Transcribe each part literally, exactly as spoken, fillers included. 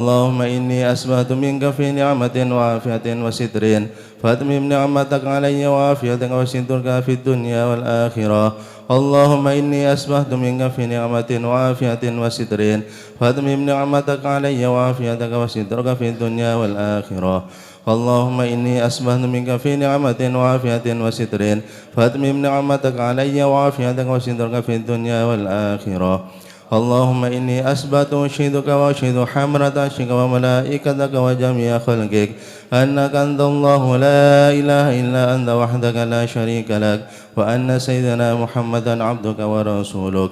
اللهم إني أصبحت منك في نعمة وعافية وستر، فأتمم نعمتك علي وعافيتك وسترك في الدنيا والآخرة. اللهم إني أصبحت منك في نعمة وعافية وستر، فأتمم نعمتك علي وعافيتك وسترك في الدنيا والآخرة. اللهم إني أصبحت منك في نعمة وعافية وستر، فأتمم نعمتك علي وعافيتك وسترك في الدنيا والآخرة. اللهم إني أصبحت أشهدك وأشهد حملة عرشك وملائكتك وجميع خلقك أنك أنت الله لا إله إلا أنت وحدك لا شريك لك، وأن سيدنا محمدا عبدك ورسولك.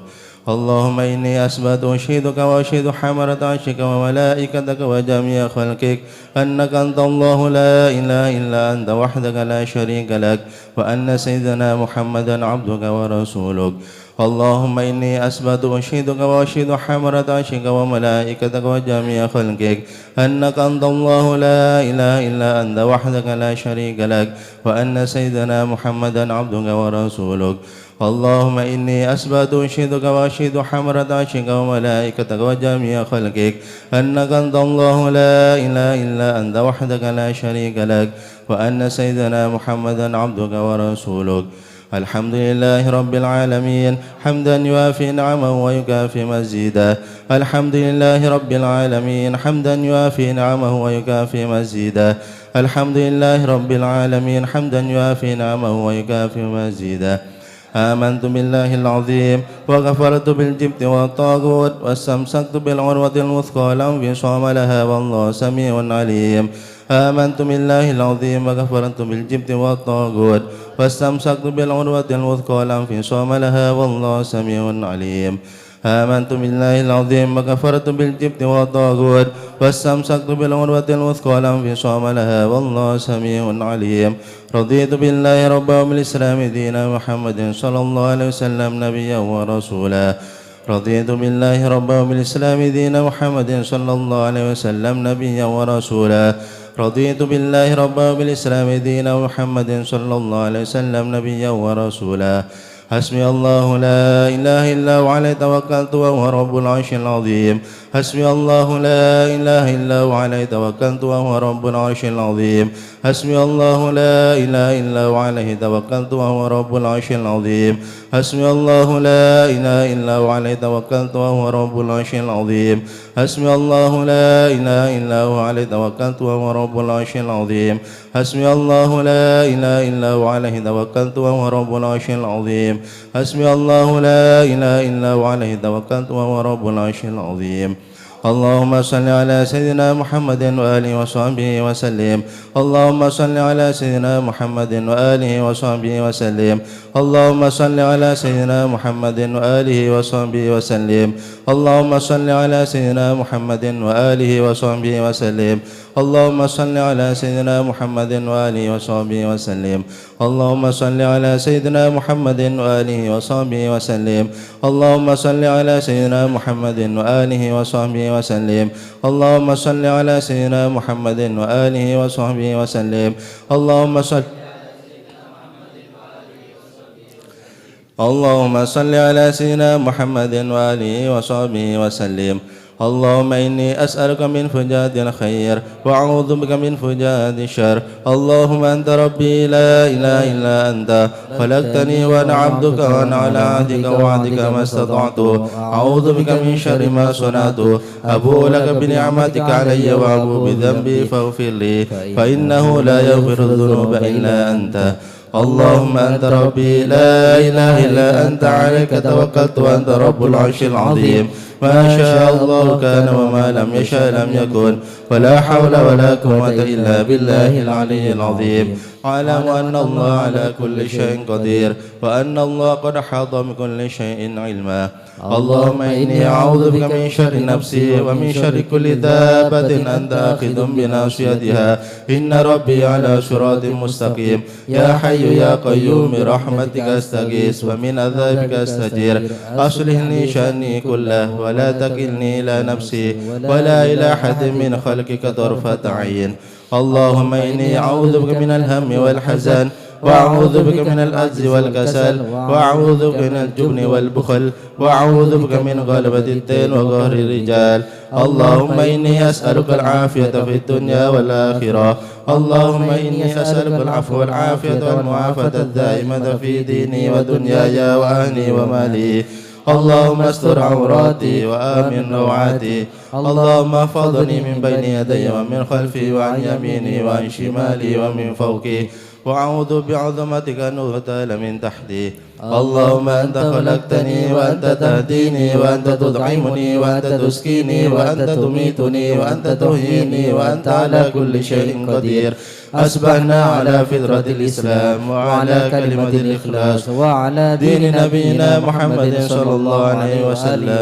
اللهم إني أصبحت أشهدك وأشهد حملة عرشك وملائكتك وجميع خلقك أنك أنت الله لا إله إلا أنت وحدك لا شريك لك، وأن سيدنا محمدا عبدك ورسولك. اللهم إني أصبحت أشهدك وأشهد حملة عرشك وملائكتك وجميع خلقك أنك أنت الله لا إله إلا أنت وحدك لا شريك لك، وأن سيدنا محمدا عبدك ورسولك. اللهم إني أصبحت أشهدك وأشهد حملة عرشك وملائكتك وجميع خلقك أنك أنت الله لا إله إلا أنت وحدك لا شريك لك، وأن سيدنا محمدا عبدك ورسولك. الحمد لله رب العالمين، حمدا يوافي نعمه ويكافئ مزيده. الحمد لله رب العالمين، حمدا يوافي نعمه ويكافئ مزيده. الحمد لله رب العالمين، حمدا يوافي نعمه ويكافئ مزيده. آمنت بالله العظيم وكفرت بالجبت والطاغوت واستمسكت بالعروة الوثقى لا انفصام لها والله سميع عليم. آمنت بالله العظيم وكفرت بالجبت والطاغوت واستمسكت بالعروة الوثقى لا انفصام لها والله سميع عليم. آمنت بالله العظيم وكفرت بالجبت والطاغوت واستمسكت بالعروة الوثقى لا انفصام لها والله سميع عليم. رضيت بالله ربا وبالإسلام دينا محمد صلى الله عليه وسلم نبيا ورسولا. رضيت بالله ربا وبالإسلام دينا محمد صلى الله عليه وسلم نبيا ورسولا. رضيت بالله ربا وبالإسلام دينا محمد صلى الله عليه وسلم نبيا ورسولا. حسبي الله لا إله إلا هو عليه توكلت وهو رب العرش العظيم. حسبي الله لا إله إلا هو عليه توكلت وهو رب العرش العظيم. حسبي الله لا إله إلا هو عليه توكلت وهو رب العرش العظيم. حسبي الله لا إله إلا هو عليه توكلت وهو رب العرش العظيم. حسبي الله لا إله إلا هو عليه توكلت وهو رب العرش العظيم. حسبي الله لا إله إلا هو عليه توكلت وهو رب العرش العظيم. حسبي الله لا إله إلا هو عليه توكلت وهو رب العرش العظيم. اللهم صل على سيدنا محمد وآله وصحبه وسلم. اللهم صل على سيدنا محمد وآله وصحبه وسلم. اللهم صل على سيدنا محمد وآله وصحبه وسلم. اللهم صل على سيدنا محمد وآله وصحبه وسلم. اللهم صل على سيدنا محمد وآله وصحبه وسلم. اللهم صل على سيدنا محمد وآله وصحبه وسلم. اللهم صل على سيدنا محمد وآله وصحبه وسلم. اللهم صل على سيدنا محمد وآله وصحبه وسلم. اللهم صل اللهم صل على سيدنا محمد وآله وصحبه وسلم. اللهم إني أسألك من فجاءة الخير وأعوذ بك من فجاءة الشر. اللهم أنت ربي لا إله إلا أنت، خلقتني وأنا عبدك وأنا على عهدك ووعدك ما استطعت، أعوذ بك من شر ما صنعت، أبوء لك بنعمتك علي وأبوء بذنبي فاغفر لي، فإنه لا يغفر الذنوب إلا أنت. اللهم أنت ربي لا إله إلا أنت، عليك توكلت وأنت رب العرش العظيم. ما شاء الله كان وما لم يشأ لم يكن، ولا حول ولا قوة إلا بالله العلي العظيم. واعلم أن الله على كل شيء قدير، وأن الله قد أحاط بكل شيء علما. اللهم إني أعوذ بك من شر نفسي ومن شر كل دابة أنت آخذ بناصيتها، إن ربي على صراط مستقيم. يا حي يا قيوم برحمتك أستغيث ومن عذابك أستجير. أصلح لي شأني كله ولا تكلني إلى نفسي ولا إلى أحد من خلقك طرفة عين. اللهم إني أعوذ بك من الهم والحزن وأعوذ بك من العجز والكسل، وأعوذ بك من الجبن والبخل، وأعوذ بك من غلبة الدين وقهر الرجال. اللهم إني أسألك العافية في الدنيا والآخرة. اللهم إني أسألك العفو والعافية والمعافاة الدائمة في ديني ودنياي وأهلي ومالي. اللهم استر عوراتي وآمن روعاتي. اللهم احفظني من بين يدي ومن خلفي وعن يميني وعن شمالي ومن فوقي. وأعوذ بعظمتك أن أغتال من تحتي. اللهم أنت خلقتني وأنت تهديني وأنت تطعمني وأنت تسقيني وأنت تميتني وأنت تحييني وأنت على كل شيء قدير. أصبحنا على فطرة الإسلام وعلى كلمة الإخلاص وعلى دين نبينا محمد صلى الله عليه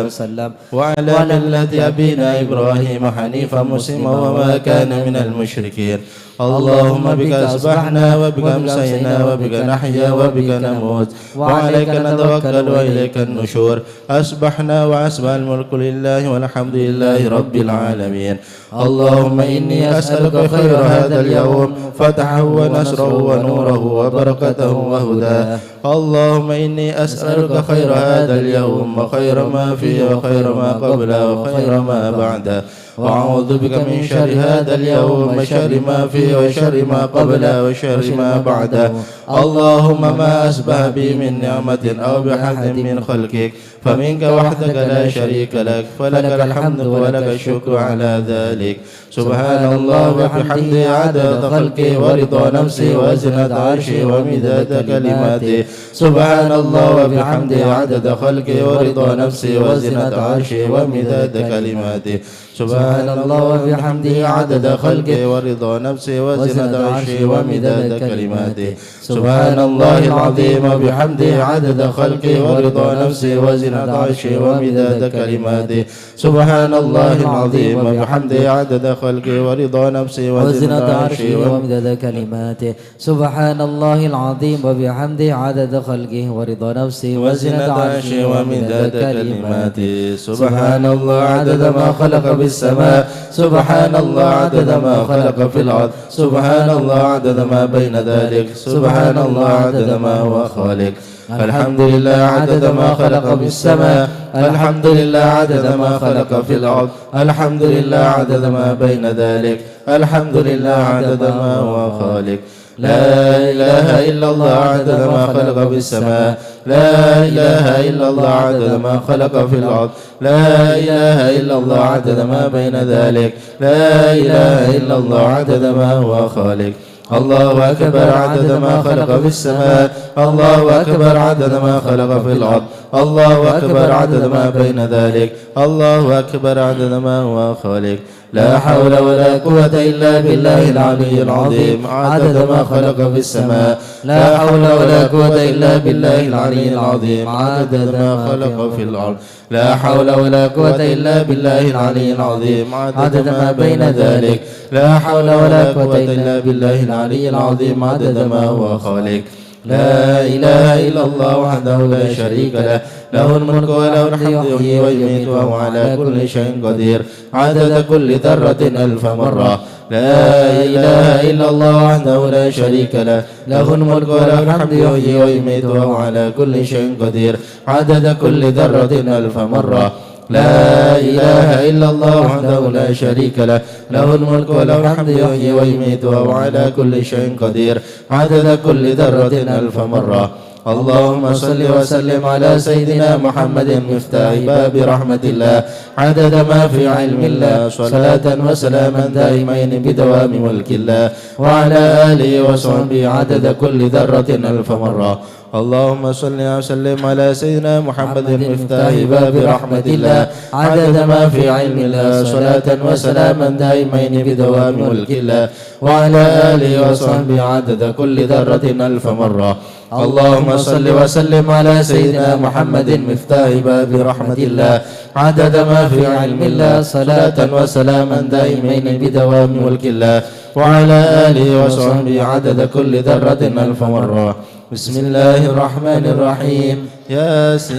وسلم وعلى ملة أبينا إبراهيم حنيفا مسلما وما كان من المشركين. اللهم بك أصبحنا وبك أمسينا وبك نحيا وبك نموت وعليك نتوكل وإليك النشور. أصبحنا وأصبح الملك لله والحمد لله رب العالمين. اللهم إني أسألك خير هذا اليوم، فتحه ونصره ونوره وبركته وهداه. اللهم إني أسألك خير هذا اليوم وخير ما فيه وخير ما قبله وخير ما بعده. وأعوذ بك من شر هذا اليوم وشر ما فيه وشر ما قبله وشر ما بعده. اللهم ما أصبح بي من نعمة أو بأحد من خلقك فمنك وحدك لا شريك لك، فلك الحمد ولك الشكر على ذلك. سبحان الله وبحمده عدد خلقه ورضا نفسه وزنة عرشه ومداد كلماته. سبحان الله وبحمده عدد خلقه ورضا نفسه وزنة عرشه ومداد كلماته. سبحان الله وبحمده عدد خلقه ورضا نفسه وزنة عرشه ومداد كلماته. سبحان الله العظيم وبحمده عدد خلقه ورضا نفسه وزنة عرشه ومداد كلماته. سبحان الله العظيم وبحمده عدد خلقه ورضا نفسه وزنة عرشه ومداد كلماته. سبحان الله العظيم وبحمده عدد خلقه ورضا نفسه وزنة عرشه ومداد كلماته. سبحان الله عدد ما خلق في السماء. سبحان الله عدد ما خلق في الأرض. سبحان الله عدد ما بين ذلك. سبحان الله عدد ما هو خالق. الحمد لله عدد ما خلق في السماء. الحمد لله عدد ما خلق في الأرض. الحمد لله عدد ما بين ذلك. الحمد لله عدد ما هو خالق. لا إله إلا الله عدد ما خلق في السماء. لا إله إلا الله عدد ما خلق في الأرض. لا إله إلا الله عدد ما بين ذلك. لا إله إلا الله عدد ما هو خالق. الله أكبر عدد ما خلق في السماء. الله أكبر عدد ما خلق في الأرض. الله أكبر عدد ما بين ذلك. الله أكبر عدد ما هو خالق. لا حول ولا قوة إلا بالله العلي العظيم عدد ما خلق في السماء. لا حول ولا قوة إلا بالله العلي العظيم عدد ما خلق في الأرض. لا حول ولا قوة إلا بالله العلي العظيم عدد ما بين ذلك. لا حول ولا قوة إلا بالله العلي العظيم عدد ما هو خالق. لا إله إلا الله وحده لا شريك له، له الملك وله الحمد يحيي ويميت وهو على كل شيء قدير، عدد كل ذرة ألف مرة. لا إله إلا الله وحده لا شريك له، له الملك وله الحمد يحيي ويميت وهو على كل شيء قدير، عدد كل ذرة ألف مرة. لا إله إلا الله وحده لا شريك له، له الملك وله الحمد يحيي ويميت وهو على كل شيء قدير، عدد كل ذرة ألف مرة. اللهم صل وسلم على سيدنا محمد مفتاح باب رحمة الله، عدد ما في علم الله، صلاة وسلاما دائمين بدوام ملك الله، وعلى آله وصحبه عدد كل ذرة ألف مرة. اللهم صل وسلم على سيدنا محمد مفتاح باب رحمة الله، عدد ما في علم الله، صلاة وسلاما دائمين بدوام ملك الله، وعلى آله وصحبه عدد كل ذرة ألف مرة. اللهم صل وسلم على سيدنا محمد مفتاح باب رحمة الله، عدد ما في علم الله، صلاة وسلاما دائمين بدوام ملك الله، وعلى آله وصحبه عدد كل ذرة ألف مرة. بسم الله الرحمن الرحيم. يس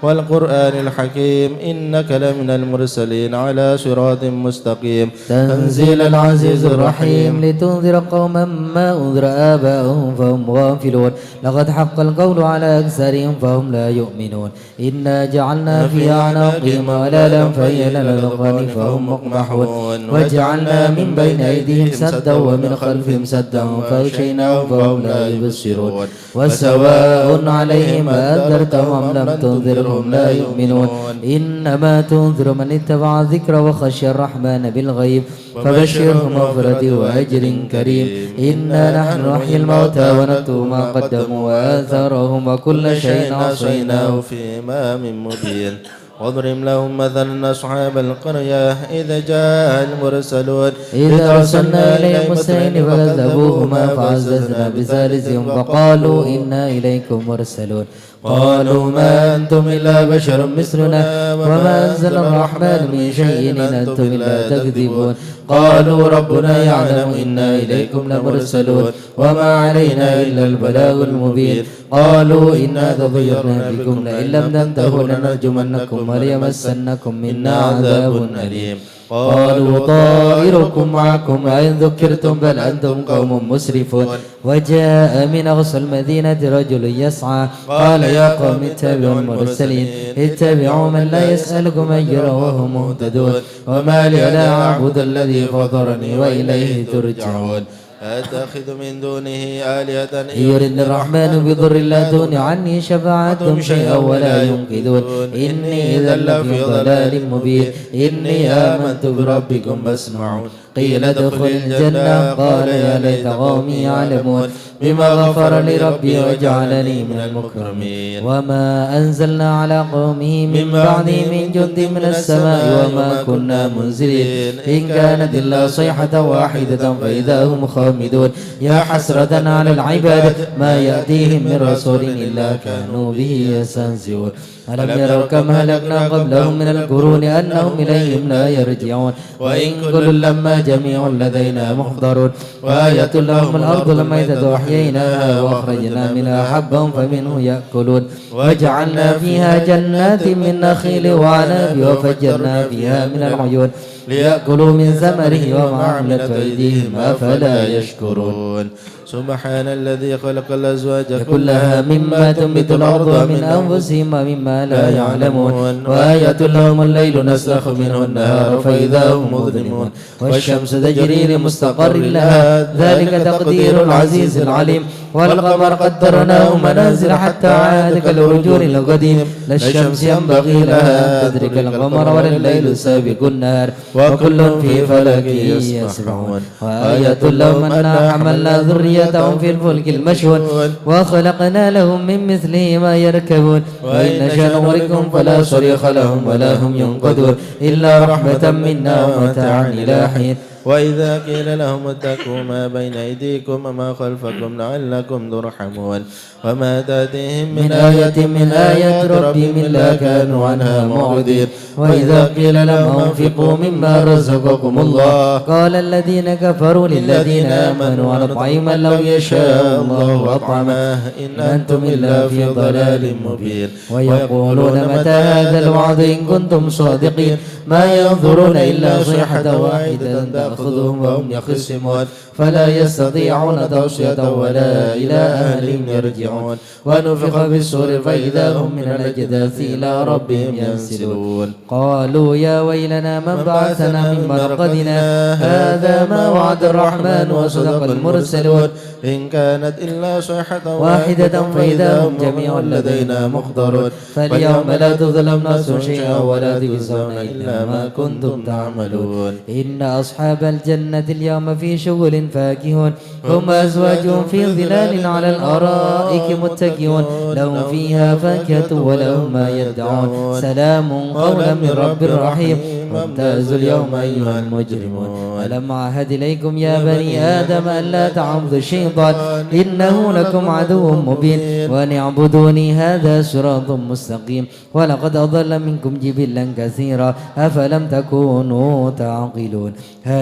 والقرآن الحكيم إنك لمن المرسلين على صراط مستقيم تنزيل العزيز الرحيم لتنذر قوما ما أنذر آباؤهم فهم غافلون لقد حق القول على أكثرهم فهم لا يؤمنون إنا جعلنا في أعناقهم أغلالا فهي إلى الأذقان فهم مقمحون وجعلنا من بين أيديهم سدا ومن خلفهم سدا فأغشيناهم فهم لا يبصرون وسواء عليهم أأنذرتهم أم لم تنذرهم لا يؤمنون إنما تنذر من اتبع الذكر وخشي الرحمن بالغيب فبشره بمغفرة وأجر كريم إنا نحن نحيي الموتى ونكتب ما قدموا وآثارهم وكل شيء أحصيناه في إمام مبين واضرب لهم مثلا أصحاب القرية إذ جاءها المرسلون إذ أرسلنا إليهم اثنين فكذبوهما فعززنا بثالث فقالوا إنا إليكم مرسلون قالوا ما أنتم إلا بشر مثلنا وما أنزل الرحمن من شيء إن أنتم إلا تكذبون قالوا ربنا يعلم إنا إليكم لمرسلون وما علينا إلا البلاغ المبين قالوا إنا تطيرنا بكم لئن لم تنتهوا لنرجمنكم وليمسنكم منا عذاب أليم قالوا طائركم معكم أئن ذكرتم بل أنتم قوم مسرفون وجاء من أقصى المدينة رجل يسعى قال يا قوم اتبعوا المرسلين اتبعوا من لا يسألكم أجرا وهم مهتدون وما لي لا أعبد الذي فطرني وإليه ترجعون أتخذ من دونه آلهة إن يردني الرحمن بضر لا تغن عني شفاعتهم شيئا ولا ينقذون إني إذا لفي ضلال مبين إني آمنت بربكم فاسمعون قيل ادخل الجنة قال يا ليت قومي يعلمون بما غفر لي ربي وجعلني من المكرمين وما أنزلنا على قومه من بعده من جند من السماء وما كنا منزلين إن كانت إلا صيحة واحدة فإذا هم خامدون يا حسرة على العباد ما يأتيهم من رسول إلا كانوا به يستهزئون ألم يروا كم أهلكنا قبلهم من القرون أنهم إليهم لا يرجعون وإن كل لما جميع لدينا محضرون وآية لهم الأرض الميتة أحييناها وأخرجنا منها حبا فمنه يأكلون وجعلنا فيها جنات من نخيل وأعناب وفجرنا فيها من العيون ليأكلوا من ثمره وما عملته أيديهم أفلا يشكرون سبحان الذي خلق الأزواج كلها مما تنبت الأرض ومن أنفسهم ومما لا يعلمون وآية لهم الليل نسلخ منه النهار فإذا هم مظلمون والشمس تجري لمستقر لها ذلك تقدير العزيز العليم والقمر قدرناه منازل حتى عاد كالعرجون القديم لا الشمس ينبغي لها أن تدرك القمر ولا الليل سابق النهار وكل في فلك يسبحون وآية لهم أنا حملنا ذريتهم في الفلك المشحون وخلقنا لهم من مثله ما يركبون وإن نشأ نغرقهم فلا صريخ لهم ولا هم ينقذون إلا رحمة منا ومتاعا إلى حين وإذا قيل لهم اتقوا ما بين أيديكم وما خلفكم لعلكم ترحمون وما تأتيهم من آية من آيات ربهم إلا كانوا عنها معرضين وإذا قيل لهم أنفقوا مما رزقكم الله قال الذين كفروا للذين آمنوا أنطعم من لو يشاء الله أطعمه إن أنتم إلا في ضلال مبين ويقولون متى هذا الوعد إن كنتم صادقين ما ينظرون إلا صيحة واحدة تأخذهم وهم يخصمون فلا يستطيعون توصية ولا إلى أهلهم يرجعون ونفخ في الصور فإذا هم من الأجداث إلى ربهم ينسلون قالوا يا ويلنا من بعثنا من مرقدنا هذا ما وعد الرحمن وصدق المرسلون إن كانت إلا صيحة واحدة فإذا هم جميع لدينا محضرون فاليوم لا تظلم نفس شيئا ولا تجزون إلا ما كنتم تعملون إن أصحاب الجنة اليوم في شغل فاكهون هم وأزواجهم في ظلال على الأرائك متكئون لهم فيها فاكهة ولهم ما يدعون سلام قولا من رب رحيم وامتازوا اليوم أيها المجرمون ألم أعهد إليكم يا بني آدم أن لا تعبدوا الشيطان إنه لكم عدو مبين وأن اعبدوني هذا صراط مستقيم ولقد أضل منكم جبلا كثيرا أفلم تكونوا تعقلون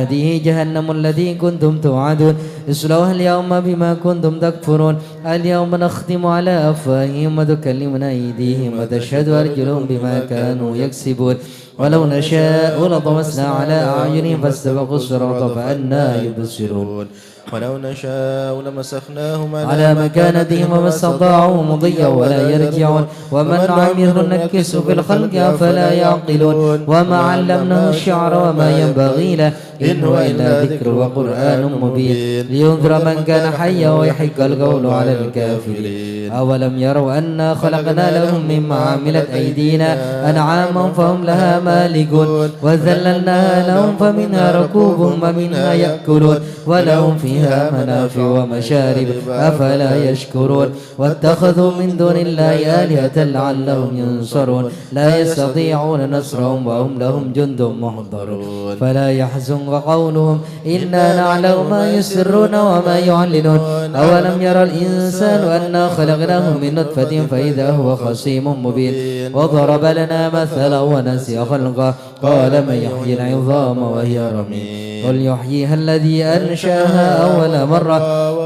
هذه جهنم التي كنتم توعدون. اصلوها اليوم بما كنتم تكفرون. اليوم نختم على أفواههم وتكلمنا أيديهم وتشهد أرجلهم بما كانوا يكسبون. ولو نشاء لطمسنا على أعينهم فاستبقوا الصراط فأنى يبصرون. ولو نشاء لمسخناهم على مكانتهم فما استطاعوا مضيا ولا يرجعون. ومن نعمره ننكسه في الخلق أفلا يعقلون. وما علمناه الشعر وما ينبغي له. إن هو إلا ذكر وقرآن مبين. لينذر من كان حيا ويحق القول على الكافرين. أولم يروا أنا خلقنا لهم مما عملت أيدينا أنعاما فهم لها مالكون. وذللناها لهم فمنها ركوبهم ومنها يأكلون. ولهم فيها منافع ومشارب. أفلا يشكرون. واتخذوا من دون الله آلهة لعلهم ينصرون. لا يستطيعون نصرهم وهم لهم جند محضرون. فلا يحزنك قولهم. إنا نعلم ما يسرون وما يعلنون. أولم ير الإنسان أنا خلقناه من نطفة فإذا هو خصيم مبين. وضرب لنا مثلا ونسي خلقه. قال من يحيي العظام وهي رميم. قل يحييها الذي أنشأها أول مرة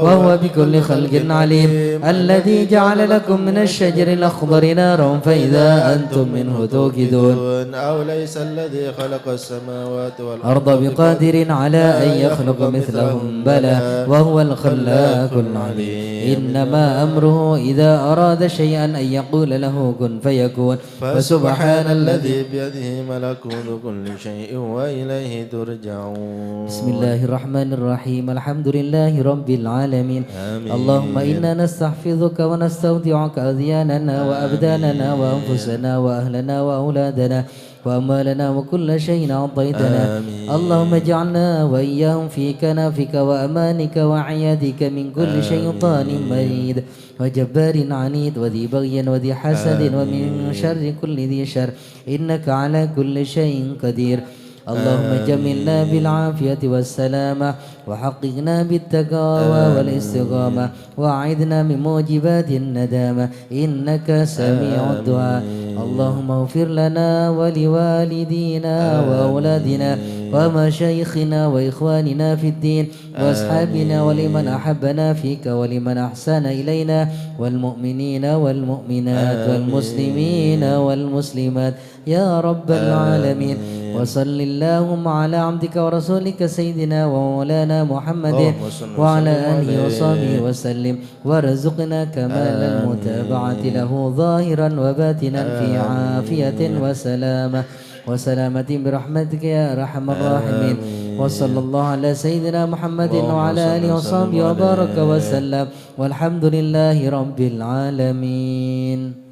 وهو بكل خلق عليم. الذي جعل لكم من الشجر الأخضر نارا فإذا أنتم منه توقدون. أوليس الذي خلق السماوات والأرض بقادر على أن يخلق مثلهم؟ بلى وهو الخلاق العليم. إنما أمره إذا أراد شيئا أن يقول له كن فيكون. فسبحان الذي بيده ملكوت كل شيء وإليه ترجعون. بسم الله الرحمن الرحيم. الحمد لله رب العالمين. آمين. اللهم إنا نستحفظك ونستودعك أدياننا وأبداننا وأنفسنا وأهلنا وأولادنا وأموالنا وكل شيء أعطيتنا. آمين. اللهم اجعلنا وإياهم في كنفك وأمانك وعيادك من كل شيطان مريد وجبار عنيد وذي بغي وذي حسد ومن شر كل ذي شر إنك على كل شيء قدير. اللهم جملنا بالعافية والسلامة وحققنا بالتقوى والاستقامة وأعذنا من موجبات الندامة إنك سميع الدعاء. اللهم اغفر لنا ولوالدينا وأولادنا ومشايخنا وإخواننا في الدين وأصحابنا ولمن أحبنا فيك ولمن أحسن إلينا والمؤمنين والمؤمنات والمسلمين والمسلمات يا رب العالمين. وصل اللهم على عبدك ورسولك سيدنا ومولانا محمد وعلى آله وصحبه وسلم. وارزقنا كمال المتابعة له ظاهرا وباطنا في عافية وسلامة وسلامة برحمتك يا أرحم الراحمين. وصلى الله على سيدنا محمد وعلى آله وصحبه وبارك وسلم. والحمد لله رب العالمين.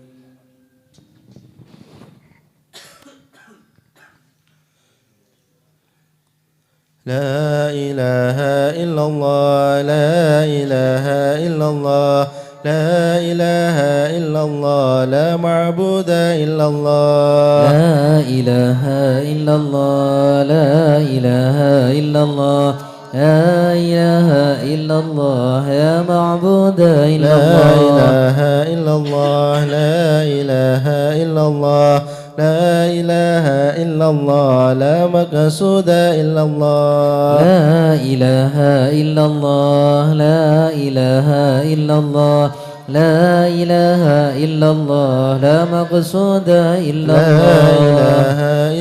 لا إله إلا الله، لا إله إلا الله، لا إله إلا الله، لا معبود إلا الله. لا إله إلا الله، لا إله إلا الله، لا إله إلا الله، لا معبود إلا الله. لا إله إلا الله، لا إله إلا الله، لا إله إلا الله، لا مقصود إلا الله. لا إله إلا الله، لا إله إلا الله، لا إله إلا الله، لا مقصود إلا الله. لا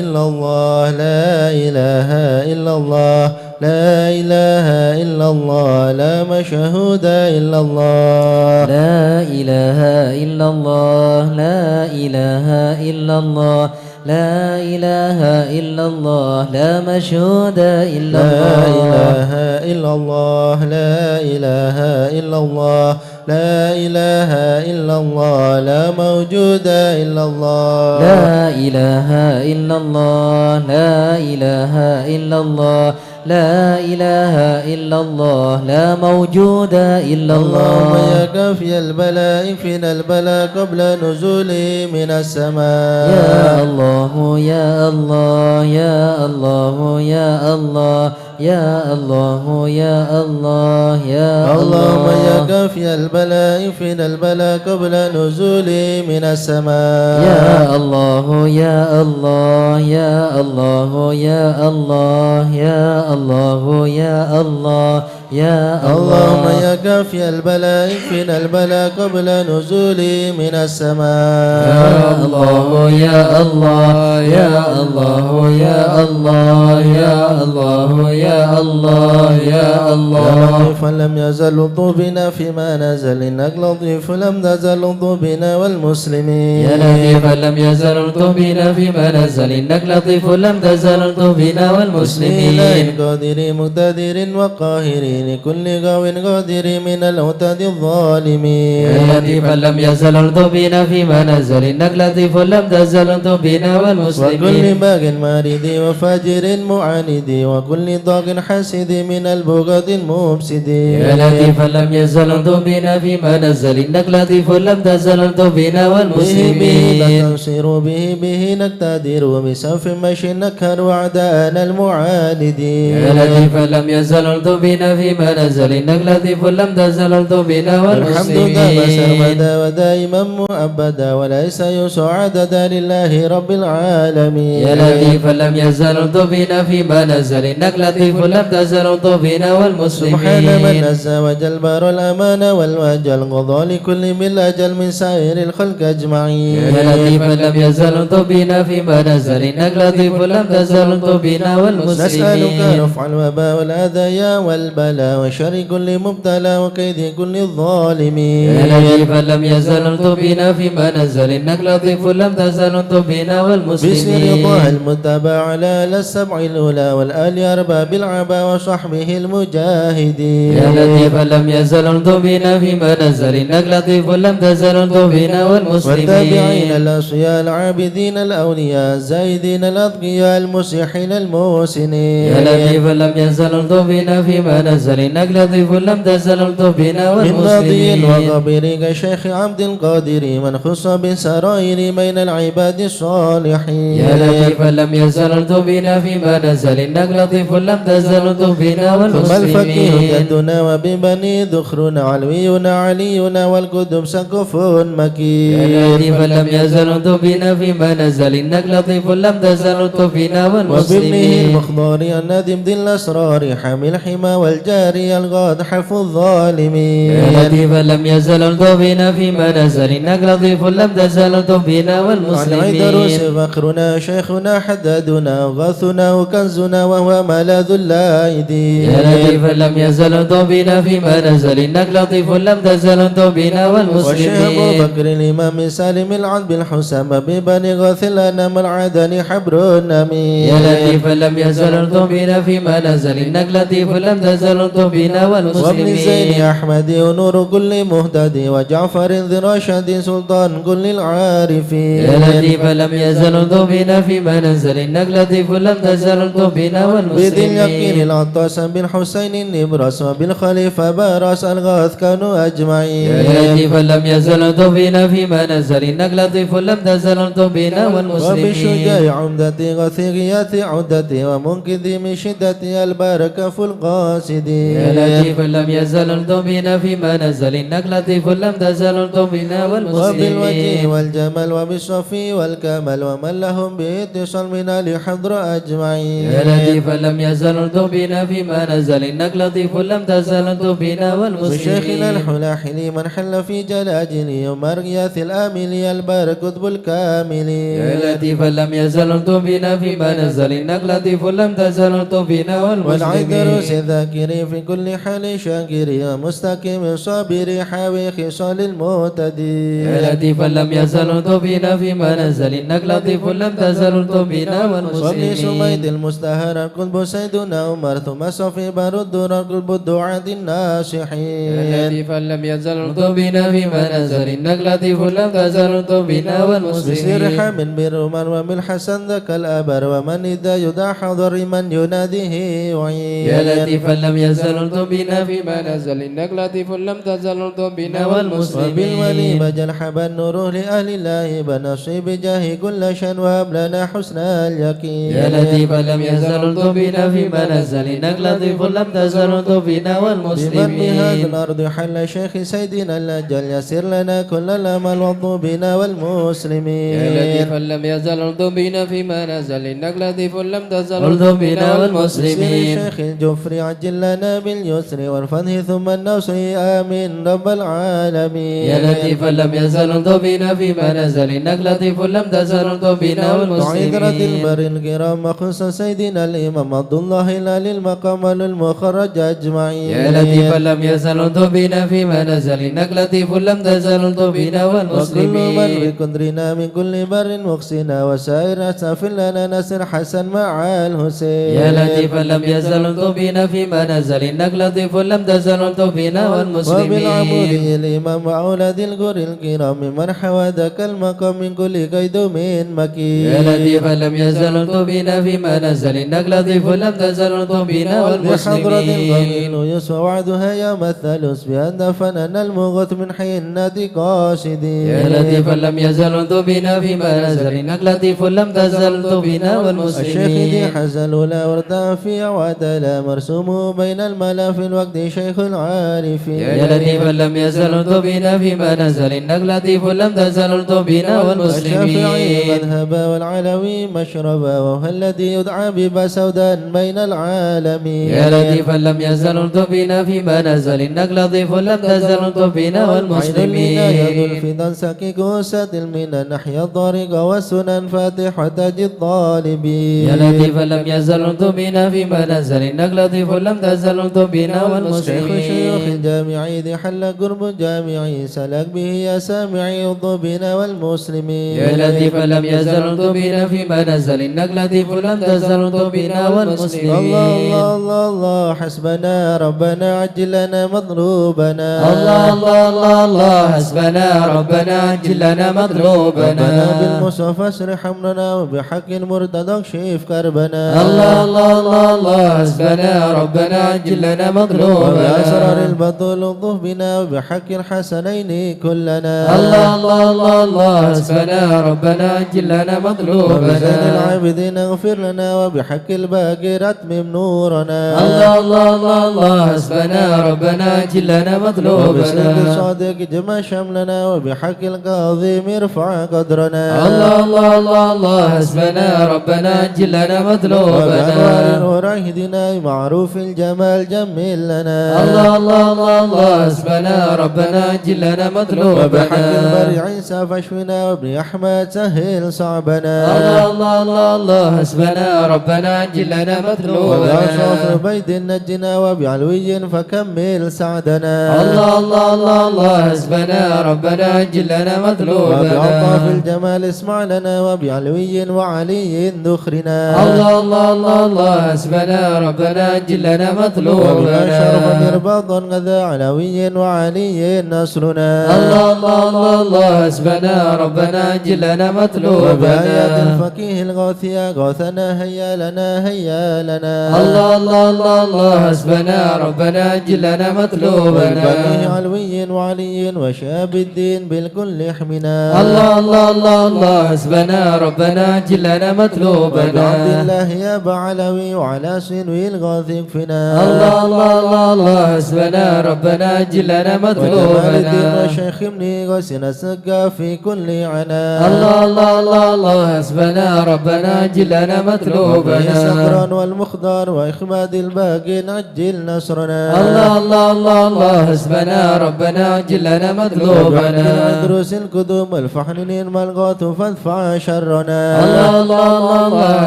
إله إلا الله، لا إله إلا الله، لا إله إلا الله، لا مشهود إلا الله. لا إله إلا الله، لا إله إلا الله، لا إله إلا الله، لا مشهود إلا الله. لا إله إلا الله، لا إله إلا الله، لا إله إلا الله، لا موجود إلا الله. لا إله إلا الله، لا إله إلا الله، لا إله إلا الله، لا موجود إلا الله. اللهم يا كافي البلاء، اكفنا البلاء قبل نزوله من السماء. يا الله، يا الله، يا الله، يا الله. يا الله، يا الله، يا اللهم يا الله. كافي البلاء، اكفنا البلاء قبل نزوله من السماء. يا الله، يا الله، يا الله، يا الله، يا الله، يا الله، يا اللهم الله. يا كافي البلاء، اكفنا البلاء قبل نزوله من السماء. يا الله، يا الله، يا الله، يا الله، يا الله، يا الله، يا الله. يا لطيفا لم يزل الطف بنا فيما نزل، إنك لطيف لم تزل الطف بنا والمسلمين. يا لطيفا لم يزل الطف بنا فيما نزل، إنك لطيف لم تزل الطف بنا والمسلمين. بسم الله القادر مقتدر وقاهر لكل غو غادر من العتاة الظالمين. يا لطيفا لم يزل الطف بنا فيما نزل، إنك لطيف لم تزل الطف بنا والمسلمين. وكل باغ معرض وفاجر معاند، وكل طاغ حاسد من البغاة المفسدين. يا لطيفا لم يزل الطف بنا فيما نزل، إنك لطيف لم تزل الطف بنا به، به والمسلمين. نستنصر، به، به نقتدر، بسيف مشي نقهر أعداءنا المعاندين. يا لطيفا لم يزل الطف بنا فيما نزل، إنك لطيف لم تزل الطف بنا والحمد دام والمسلمين. سرمدا ودائما مؤبدا، وليس يحصى عددا، لله رب العالمين. يا لطيفا لم يزل الطف بنا فيما نزل، إنك لطيف لم تزل الطف بنا والمسلمين. سبحان من عز وجل بار الأمان والوجل، قضى لكل من الأجل من سائر الخلق أجمعين. يا لطيفا لم يزل الطف بنا فيما نزل، إنك لطيف لم تزل الطف بنا والمسلمين. نسألك رفع الوباء والأذى والبلاء وشر كل مبتلى وكيد كل ظالم. يا لطيفا لم يزل الطف بنا فيما نزل، إنك لطيف لم تزل الطف بنا والمسلمين. بسر طه المجتبى على السبع الأولى والآل أرباب العبا وصحبه المجاهدين. يا لطيفا لم يزل الطف بنا فيما نزل، إنك لطيف لم تزل الطف بنا والمسلمين. والتابعين الأصفياء العابدين الأولياء الزاهدين الأتقياء المصلحين المحسنين. يا لطيفا لم يزل الطف بنا فيما نزل، إنك لطيف لم تزل الطف بنا من ماضي والمسلمين. وخبر كالشيخ عبد القادر، من خص بالسرائر بين العباد الصالحين. يا لطيفا لم يزل الطف بنا فيما نزل، إنك لطيف لم تزل الطف بنا ثم الفقيه والمسلمين. جدنا وببني ذخرنا علوينا علينا والقدم سقف مكين. يا لطيفا لم يزل الطف بنا فيما نزل، إنك لطيف لم تزل الطف بنا وبابنه والمسلمين. المخضر النادم ذي الأسرار حامي الحمى والجاري الغاد حفظ الظالمين. يا لطيفا لم يزل الطف بنا فيما نزل، إنك لطيف لم تزل الطف بنا والمسلمين. عن عيدروس فخرنا شيخنا حدادنا غاثنا وكنزنا وهو ملاذ اللاعدين. يا لطيفا لم يزل الطف بنا فيما نزل، إنك لطيف لم تزل الطف بنا والمسلمين. والشيخ أبو بكر الإمام سالم العذب الحسام ببني غاث الأنام العدني حبر النميم. يا لطيفا لم يزل الطف بنا فيما نزل، إنك لطيف لم تزل الطف بنا وابن والمسلمين. زين أحمد نور كل مهتدي، وجعفر ذي رشد سلطان كل العارفين. يا لطيفا لم يزل الطف بنا فيما نزل، إنك لطيف لم تزل الطف بنا والمسلمين. بذي اليقين العطاس بالحسين النبراس، وبالخليفة براس الغاث كانوا أجمعين. يا لطيفا لم يزل الطف بنا فيما نزل، إنك لطيف لم تزل الطف بنا والمسلمين. وبالشجاع عمدتي غثي غياث عدتي، ومنقذي من شدتي البركة القاصدين. يا لطيفا لم يزل الطف بنا فيما نزل، إنك لطيف لم تزل الطف بنا والمسلمين. وبالوجه والجمال وبالصفي والكمال، ومن لهم به اتصال من أهل الحضر أجمعين. يا لطيفا لم يزل الطف بنا فيما نزل، إنك لطيف لم تزل الطف بنا والمسلمين. وشيخنا الحلاحلي من حل في جلاجله، ومن غياث الآمل البار قطب الكامل. يا لطيفا لم يزل الطف بنا فيما نزل، إنك لطيف لم تزل الطف بنا والمسلمين. والعيدروس الذاكر في كل حال شاكر، ومستقيم صابر حاوي خصال المهتدين. يا لطيفا لم يزل الطف بنا فيما نزل، إنك لطيف لم تزل الطف بنا وابن والمسلمين. سميد المستهار القطب سيدنا عمر، ثم صفي بار الدرر قطب الدعاة الناصحين. يا لطيفا لم يزل الطف بنا فيما نزل، إنك لطيف لم تزل الطف بنا والمسلمين. بسر حامد بن عمر وبالحسن ذاك الأبر، ومن إذا يدعى حضر من يناديه يعين. يا لطيفا لم يزل ألطف بنا فيما نزل، إنك لطيف لم تزل ألطف بنا والمسلمين. وبالولي بجل حبا نوره لأهل الله بنصيب جاه كل شان وهب لنا حسن اليقين. يا لطيفا لم يزل ألطف بنا فيما نزل، إنك لطيف لم تزل ألطف بنا والمسلمين. بمن بهذه الأرض حل شيخ سيدنا الأجل، يسر لنا كل الأمل والطف بنا والمسلمين. يا لطيفا لم يزل ألطف بنا فيما نزل، إنك لطيف لم تزل ألطف بنا والمسلمين. بسر شيخ الجفري عجل لنا باليسر والفتح ثم النصر، آمين رب العالمين. يا لطيفا لم يزل ألطف بنا فيما نزل، إنك لطيف لم تزل ألطف بنا والمسلمين. وعترة البر الكرام وخصوصا سيدنا الإمام عبد الله العلي المقام والمخرج أجمعين. يا لطيفا لم يزل ألطف بنا فيما نزل، إنك لطيف لم تزل ألطف بنا والمسلمين. وكل من بقدرنا من كل بر مقصنا وسائر أسافر لنا نصر حسن مع الحسين. يا لطيفا لم يزل ألطف بنا فيما نزل، إنك لطيف لم تزل ألطف بنا والمسلمين. وبالعبودي الإمام وأولاد الغر الكرام من حوى ذاك المقام من كل قيد من مكين. يا لطيفا لم يزل ألطف بنا فيما نزل، إنك لطيف لم تزل ألطف بنا والمسلمين. بحضرة القبيل يسوى وعدها يوم الثالث بأن دفننا المغوث من حين النادي قاصدين. يا لطيفا لم يزل ألطف بنا فيما نزل، إنك لطيف لم تزل ألطف بنا والمسلمين. الشيخ ذي حزن الأولى وارتفع وتلا مرسومه بين الملا في الوقت شيخ العارفين. يا لطيفا لم يزل ألطف بنا فيما نزل، إنك لطيف لم تزل ألطف بنا والمسلمين. الشافعي مذهبا والعلوي مشربا، وهو الذي يدعى ببا سودا بين العالمين. يا لطيفا لم يزل ألطف بنا فيما نزل، إنك لطيف لم تزل ألطف بنا والمسلمين. عين العناية ذو الفضل سقي كؤوس المنن، أحيا الطريق والسنن فاتح تاج الطالبين. يا لطيفا لم يزل ألطف بنا فيما نزل، إنك لطيف لم تزل ألطف بنا والمسلمين. شيخ شيوخ الجامعي ذي حل قرب الجامعي، سلك به يا سامعي ألطف بنا والمسلمين. يا لطيفا لم يزل ألطف بنا فيما نزل، إنك لطيف لم تزل ألطف بنا والمسلمين. الله الله الله الله، حسبنا ربنا عجل لنا مطلوبنا. الله الله الله الله، حسبنا ربنا عجل لنا مطلوبنا. ربنا بالمصطفى اصلح أمرنا، وبحق المرتضى اكشف كربنا. الله الله الله الله، حسبنا ربنا عجل لنا مطلوبنا. وبأسرار البطول الطف بنا، وبحق الحسنين كلنا. الله الله الله الله، حسبنا ربنا عجل لنا مطلوبنا. وبزين العابدين اغفر لنا، وبحق الباقر أتمم نورنا. الله الله الله الله، حسبنا ربنا عجل لنا مطلوبنا. وبصدق الصادق اجمع شملنا، وبحق الكاظم ارفع قدرنا. الله الله الله الله، حسبنا ربنا عجل لنا مطلوبنا. وبأنوار النور اهدنا، بمعروف الجمال جمل لنا. الله الله الله الله، حسبنا ربنا عجل لنا مطلوبنا. وبحق البر عيسى فاشفنا، وابن أحمد سهل صعبنا. الله الله الله الله، حسبنا ربنا عجل لنا مطلوبنا. وبأشرف بيت نجنا، وبعلوي فكمل سعدنا. الله الله الله الله، حسبنا ربنا عجل لنا مطلوبنا. وبألطاف الجمال اسمع لنا، وبعلوي وعلي ذخرنا. الله الله الله الله، حسبنا ربنا عجل لنا مطلوبنا. وبما شرف مرباطا غدا علوي وعلي نصرنا. الله الله الله الله، حسبنا ربنا عجل لنا مطلوبنا. وبآيات الفقيه الغوثي أغاثنا، هيا لنا هيا لنا. الله الله الله الله، حسبنا ربنا عجل لنا مطلوبنا. وبنيه علوي وعلي وشهاب الدين بالكل احمنا. الله الله الله الله، حسبنا ربنا عجل لنا مطلوبنا. وبعبد الله يا أبا علوي وعلى سنو الغوث اكفنا. الله الله الله الله، حسبنا ربنا عجل لنا مطلوبنا. وجمال الدين وشيخ ابن غوثنا السقا في كل عنا. الله الله الله الله، حسبنا ربنا عجل لنا مطلوبنا. وبه صقرا والمخضر وإخماد الباقي نجل نصرنا. الله الله الله الله، حسبنا ربنا عجل لنا مطلوبنا. وبحق العدروس القدوم والفحل نعم الغوث فادفع شرنا. الله الله الله الله،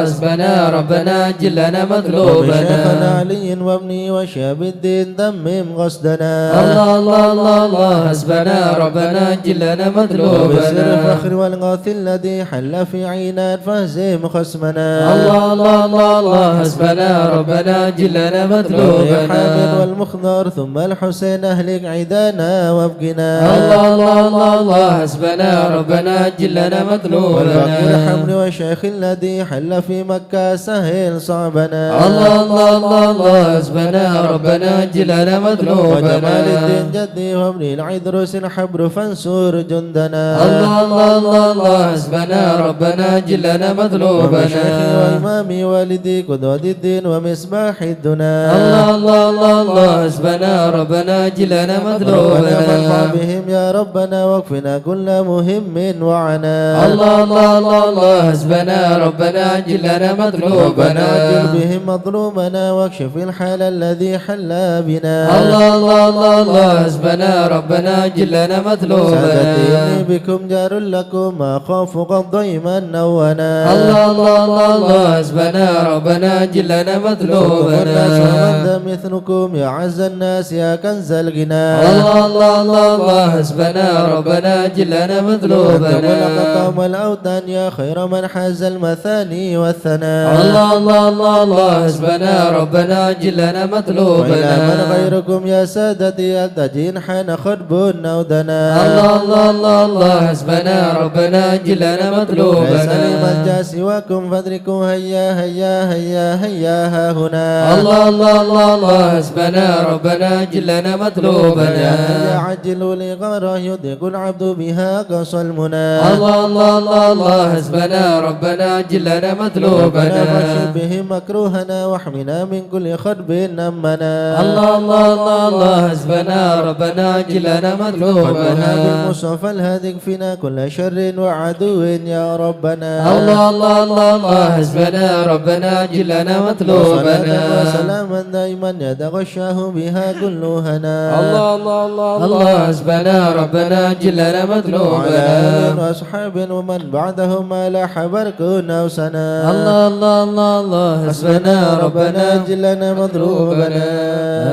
حسبنا ربنا عجل لنا مطلوبنا. وبشيخنا علي وابنه وشهاب الدين تمم قصدنا. الله الله الله الله، حسبنا ربنا عجل لنا مطلوبنا. وبسر الفخر والغوث الذي حل في عينات فاهزم خصمنا. الله الله الله الله، حسبنا ربنا عجل لنا مطلوبنا. وبحامد والمخضر ثم الحسين أهلك عيدنا وابقنا. الله الله الله الله، حسبنا ربنا عجل لنا مطلوبنا. والباقر حمد والشيخ الذي حل في مكة سهل صعبنا. الله الله الله الله، حسبنا ربنا جل لنا مطلوبنا. وجمال الدين جدي وابن العيدروس الحبر فانصر جندنا. الله الله الله الله حسبنا ربنا جل لنا مطلوبنا. ومشايخي وإمامي والدي قدوة الدين ومصباح الدنا. الله الله الله الله حسبنا ربنا جل لنا مطلوبنا. ربنا فارفع بهم يا ربنا واكفنا كل مهم وعنا. الله الله الله الله حسبنا ربنا جل لنا مطلوبنا. ربنا عجل بهم مظلومنا واكشف الحال الذي حل بنا. الله الله الله الله حسبنا ربنا جل لنا مطلوبنا. سادتي إني بكم جار لكم أخاف قد ضيما نونا. الله الله الله الله حسبنا ربنا جل لنا مطلوبنا. ومن مثلكم يا عز الناس يا كنز الغنى. الله الله الله الله حسبنا ربنا جل لنا مطلوبنا. وتولى قطام الأوطان يا خير من حاز المثاني والثناء. الله الله الله الله حسبنا ربنا جل لنا مطلوبنا. وإلى من غيركم يا سادتي ألتجئ إن حان خرب أو دنا. الله الله الله الله حسبنا ربنا جل لنا مطلوبنا. ليس لي ملجأ سواكم فادركوا هيا هيا هيا هيا ها هنا. الله الله الله الله حسبنا ربنا جل لنا مطلوبنا. هيا هيا عجلوا لي غارة يضيق العبد بها قصى المنى. الله الله الله الله حسبنا ربنا جل لنا مطلوبنا. ربنا فاكشف بهم مكروهنا واحمنا من كل خرب أمنا. الله الله الله الله حسبنا ربنا جل لنا مطلوبنا. بالمصطفى الهادي اكفنا كل شر وعدو يا ربنا. الله الله الله الله حسبنا ربنا جل لنا مطلوبنا. وصلاة وسلاما دائما يتغشاه بها كل هنا. الله الله الله الله حسبنا ربنا جل لنا مطلوبنا. وعلى آله وأصحابه ومن بعدهم ما لاح برق أو سنا. الله الله الله الله حسبنا ربنا جل لنا مطلوبنا.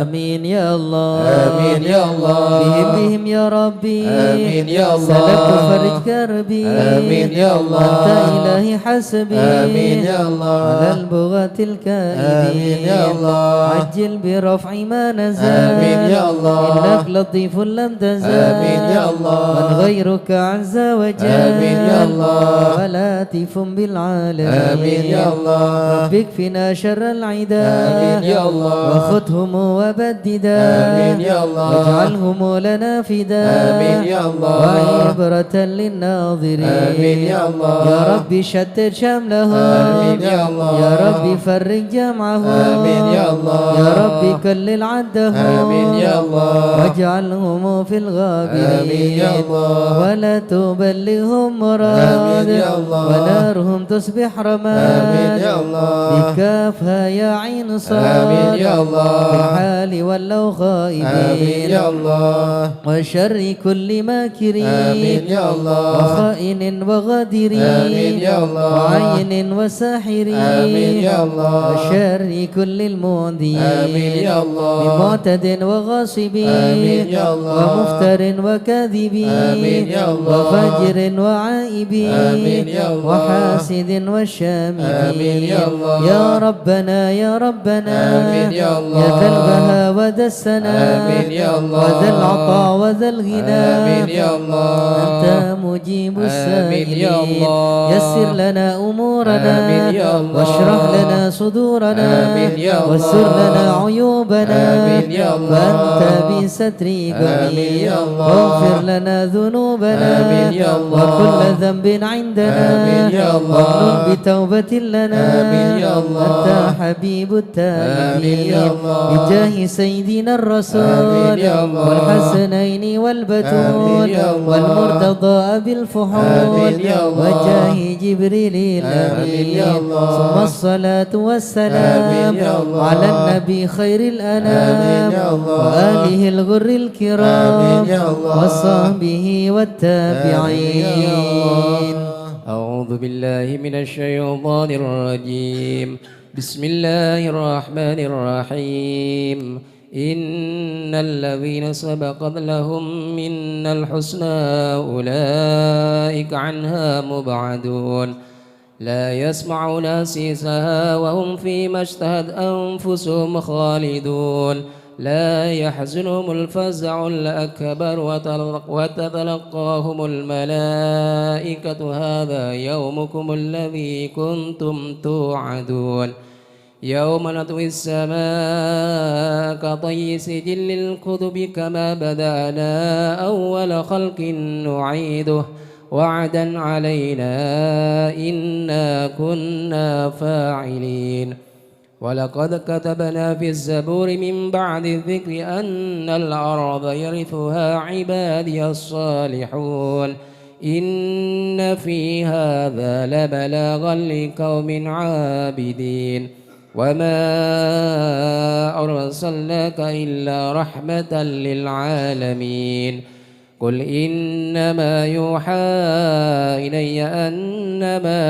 آمين يا الله. آمين يا الله. بهم بهم يا ربي. آمين يا الله. سلكت فرج كربي. آمين يا الله. أنت إلهي حسبي. آمين يا الله. على البغاة الكائدين. آمين يا الله. عجل برفع ما نزل. آمين يا الله. إنك لطيف لم تزل. آمين يا الله. من غيرك عز وجل. آمين يا الله. ولاتف بالعالمين. آمين يا الله. رب اكفنا شر العدا. آمين يا الله. وخذهم وبددا. آمين يا الله. واجعلهم لنا فدا. آمين يا الله. وعبرة للناظرين. آمين يا الله. يا رب شتت شملهم. آمين يا الله. يا رب فرق جمعهم. آمين يا الله. يا رب كلل عدهم. آمين يا الله. واجعلهم في الغابرين. آمين يا الله. ولا تبلغهم مراد. آمين يا الله. ونارهم تصبح رماد. آمين يا الله. بكافها يا عين صاد. آمين يا الله. بالحال ولوا خائبين. آمين يا الله. وشر كل ماكر. آمين يا الله. وخائن وغادر. آمين يا الله. وعين وساحر. آمين يا الله. وشر كل المعدي. آمين يا الله. من معتد وغاصب. آمين يا الله. ومفتر وكاذب. آمين يا الله. وفاجر وعائب. آمين يا الله. وحاسد وشامت. آمين يا الله. يا ربنا، يا ربنا. آمين يا الله. يا ذا البهاء وذا السناء. آمين يا الله. وذا العطاء وذا الغنى. آمين يا الله. أنت مجيب آمين يا السائلين. الله. يسر لنا أمورنا. آمين يا الله. واشرح لنا صدورنا. آمين يا الله. واستر لنا عيوبنا. آمين يا الله. وأنت بستر آمين يا الله. واغفر لنا ذنوبنا. آمين يا الله. وكل ذنب عندنا. آمين يا الله. واقبل بتوبة لنا. آمين يا الله. أنت حبيب التائبين. آمين يا الله. بجاه سيدنا الرسول. آمين يا الله. والحسنين والبتول. آمين يا الله. والمرتضى أبي الفحول. آمين يا الله. وجاه جبريل آمين يا الأمين. الله. ثم الصلاة والسلام آمين يا الله. على النبي خير الأنام آمين يا الله. وآله الغر الكرام آمين يا الله. وصحبه والتابعين. آمين يا الله. أعوذ بالله من الشيطان الرجيم. بسم الله الرحمن الرحيم. إن الذين سبقت لهم منا الحسنى أولئك عنها مبعدون. لا يسمعون حسيسها وهم فيما اشتهت أنفسهم خالدون. لا يحزنهم الفزع الأكبر وتلق-، وتتلقاهم الملائكة هذا يومكم الذي كنتم توعدون. يوم نطوي السماء كطي السجل للكتب كما بدأنا أول خلق نعيده وعدا علينا إنا كنا فاعلين. ولقد كتبنا في الزبور من بعد الذكر أن الأرض يرثها عبادي الصالحون. إن في هذا لبلاغا لقوم عابدين. وما أرسلناك إلا رحمة للعالمين. قل إنما يوحى إلي أنما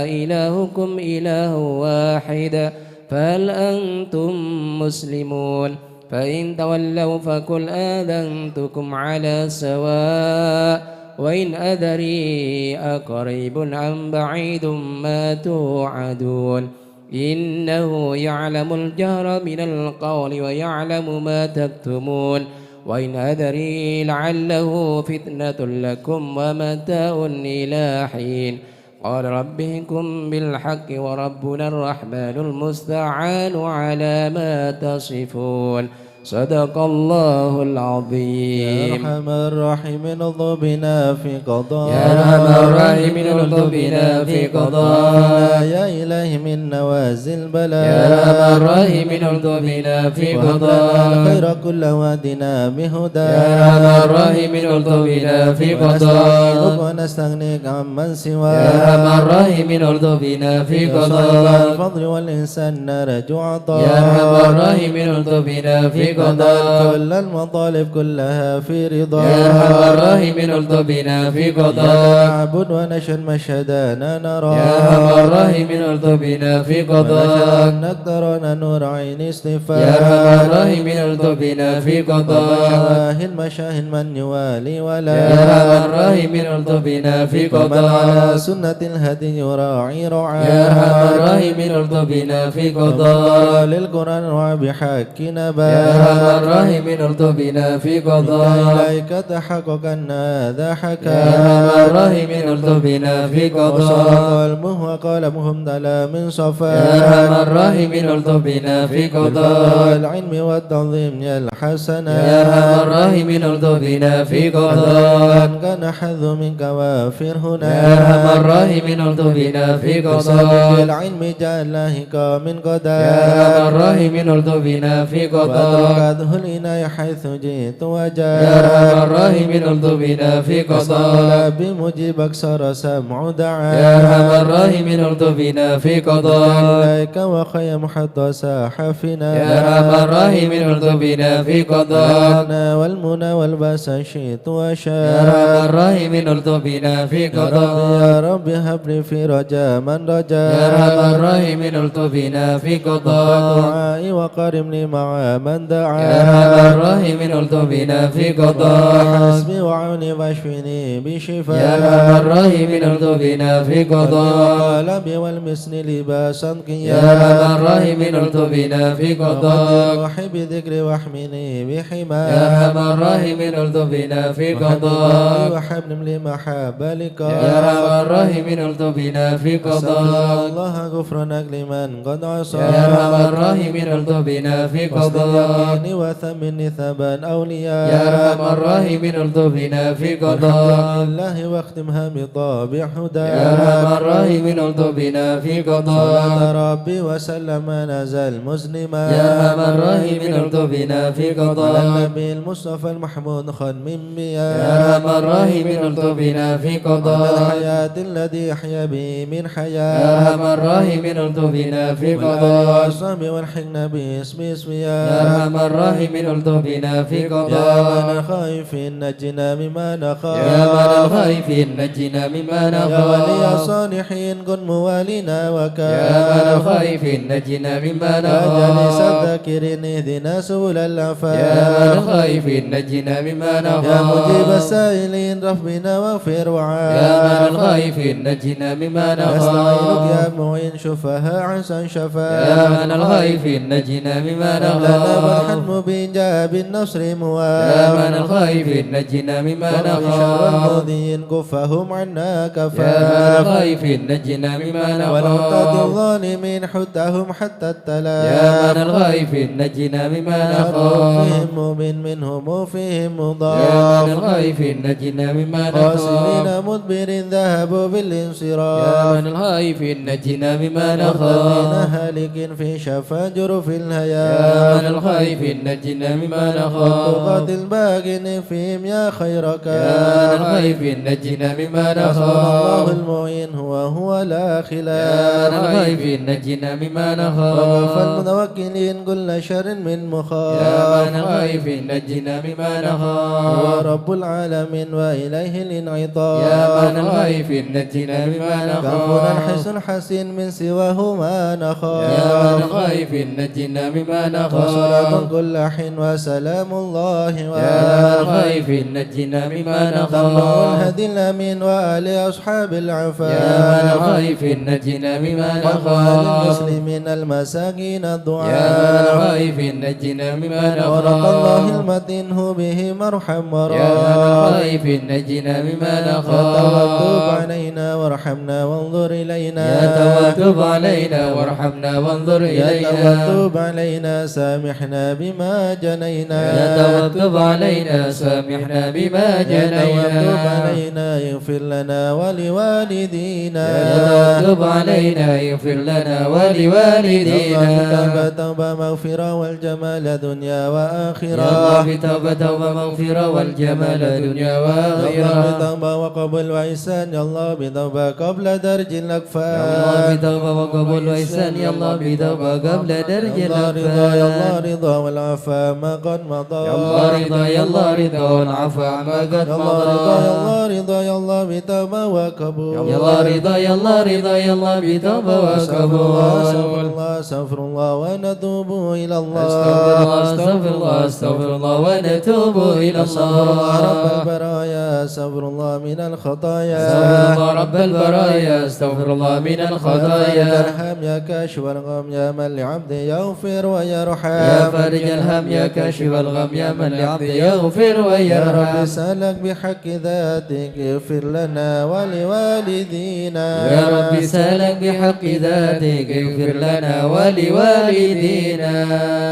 إلهكم إله واحد فهل أنتم مسلمون؟ فإن تولوا فقل آذنتكم على سواء وإن أدري أقريب أم بعيد ما توعدون. إنه يعلم الجهر من القول ويعلم ما تكتمون. وإن أدري لعله فتنة لكم ومتاع إلى حين. قال رب احكم بالحق وربنا الرحمن المستعان على ما تصفون. صدق الله العظيم. يا أرحم الراحمين الطف بنا في قضاء. يا أرحم الراحمين الطف بنا في قضاء. يا إلهي من نوازل البلاء. يا أرحم الراحمين الطف بنا في قضاء. الخير كل وادنا بهدى. يا أرحم الراحمين الطف بنا في قضاء. ونستغنيك ونستغنيك عمن سواك. يا أرحم الراحمين الطف بنا في قضاء. الفضل والإحسان نرجو عطاك. يا أرحم الراحمين الطف بنا في قضاء. كل المطالب كلها في رضاك. يا أرحم الراحمين الطف بنا في قضاء. نعبد ونشهد مشهدنا نرى. يا أرحم الراحمين الطف بنا في قضاء. نشهد أنك ترانا نور عين اصطفاك. يا أرحم الراحمين الطف بنا في قضاء. ومشاهد مشاهد من يوالي ولا. يا أرحم الراحمين الطف بنا في قضاء. ومن على سنة الهدي يراعي رعاك. يا أرحم الراحمين الطف بنا في قضاء. ومن قرأ للقرآن وبحق نباك. يا أرحم الراحمين الطف بنا في قضاء. إليك تحقق أن هذا حكاك. يا أرحم الراحمين الطف بنا في قضاء. وصدق علمه وقلمه امتلأ من صفاك. يا أرحم الراحمين الطف بنا في قضاء. بالفضل والعلم والتعظيم يا الحسنات. يا أرحم الراحمين الطف بنا في قضاء. أنت من كان حظه منك وافر هنا. يا أرحم الراحمين الطف بنا في قضاء. بسبب العلم جاء لاحقا من قضاء. يا أرحم الراحمين الطف بنا في قضاء. وأدركته العناية حيث جئت وجاء. يا أرحم الراحمين الطف بنا في قضاء. استولى بمجيب أكثر سمع دعاء. يا أرحم الراحمين الطف بنا في قضاء. إليك وخيم حتى ساح فينا. يا أرحم الراحمين الطف بنا في قضاء. الهنا والمنى والبأس شئت وشاء. يا أرحم الراحمين الطف بنا في يا رب قضاء. يا رب هب لي في رجا من رجا. يا أرحم الراحمين الطف بنا في قضاء. دعائي وقربني مع من دعا. يا أرحم الراحمين الطف بنا في قضاء. حسبي وعوني واشفني بشفاء. يا أرحم الراحمين الطف بنا في قضاء. قلبي والمسن لباسا يا أرحم الراحمين الطف بنا في قضاء. وحب ذكري واحمني بحماك. يا أرحم الراحمين الطف بنا في قضاء. وحبني لمحاب لقاك. يا أرحم الراحمين الطف بنا في قضاء. أسأل الله غفرانك لمن قد عصى. يا أرحم الراحمين الطف بنا في قضاء. واستجبني وثمني ثبا أولياء. يا أرحم الراحمين الطف بنا في قضاء. الحمد لله واختمها بطابع هدى. يا أرحم الراحمين الطف بنا في قضاء. صلاة ربي وسلم نزل مسلما. يا أرحم الراحمين الطف بنا في قضاء. على النبي المصطفى المحمود ختم الأنبياء. يا أرحم الراحمين الطف بنا في قضاء. على الحياة الذي أحيا به من حياة. يا أرحم الراحمين الطف بنا في قضاء. وعلى آله وصحبه والحقنا باسمه سويا. يا أرحم الراحمين الطف بنا في قضاء. يا من الخائفين نجنا مما نخاف. يا من الخائفين نجنا مما نخاف. يا ولي الصالحين كن موالينا وكاف. يا من الخائفين نجنا مما نخاف. يا جليس الذاكرين اهدنا سبل العفاف. يا من الخائفين نجنا مما نخاف. يا مجيب السائلين رحمنا واغفر وعاف. يا من الخائفين نجنا مما نخاف. نستعينك يا معين شفاها عسى شفاء. يا من الخائفين نجنا مما نخاف. لنا فتحا مبين جاء بالنصر موافق. يا من الخائفين نجنا مما نخاف. شر المؤذين كفهم عنا كفاف. يا من الخائفين نجنا مما نخاف. ولا تعطي الظالمين حتهم حتى التلاف. يا من الخائفين نجنا مما نخاف. شرهم فيهم مبين منهم فيهم مضاف. يا من الخائفين نجنا مما نخاف. خاسرين مدبرين ذهبوا بالانصراف. يا من الخائفين نجنا مما نخاف. مهتدين هالكين في شفا جرف الهياف. يا من الخائفين نجنا مما نخاف. والطغاة الباغين فيهم يا خير كاف. يا من الخائفين نجنا مما نخاف. حسبنا الله المعين هو هو لا خلاف. يا من الخائفين نجنا مما نخاف. وكفى المتوكلين كل شر من مخاف. يا من الخائفين نجنا مما نخاف. هو رب العالمين وإليه الانعطاف. يا من الخائفين نجنا مما نخاف. كفنا الحصن الحصين من سواه ما نخاف. يا من الخائفين نجنا مما نخاف. وصلاة كل حين وسلام الله يا من الخائفين نجنا مما نخاف. تبع الهدي الأمين وآل أصحاب العفاف. يا من الخائفين نجنا مما نخاف. وأموال المسلمين المساكين الضعاف. يا من الخائفين نجنا مما نخاف. ورق الله المتين هو به مرحم ورحم. يا من الخائفين نجنا مما نخاف. يا تواب علينا وارحمنا وانظر إلينا. يا تواب علينا وارحمنا وانظر إلينا. يا تواب علينا سامحنا بما جنينا. يا تواب علينا سامحنا بما جنينا. يا تواب علينا اغفر لنا ولوالدينا. يا تواب علينا اغفر لنا ولوالدينا. يا الله توبة توبة مغفرة والجمال دنيا وآخرة. يا الله توبة توبة مغفرة والجمال دنيا وآخرة. يا الله توبة وقبول وإحسان، يا الله توبة قبل درج الأكفان. يا الله توبة وقبول وإحسان، يا الله توبة قبل درج الأكفان. يا الله رضا، يا الله رضا والعفو عما قد مضى. يا الله رضا، يا الله رضا والعفو عما قد مضى. يا الله رضا، يا الله رضا، يا الله توبة وقبول. يا الله رضا، يا الله رضا، يا الله توبة وقبول. أستغفر الله، أستغفر الله ونتوب إلى الله. أستغفر الله، أستغفر الله، أستغفر الله ونتوب إلى الله. أستغفر الله رب البرايا، أستغفر الله من الخطايا. أستغفر الله رب البرايا، أستغفر الله من الخطايا. يا فارج الهم يا كاشف الغم يا من لعبده يغفر ويرحم. يا فارج الهم يا كاشف الغم يا من لعبده يغفر ويرحم. يا رب سألك بحق ذاتك اغفر لنا ولوالدينا. يا رب سألك بحق ذاتك اغفر لنا ولوالدينا.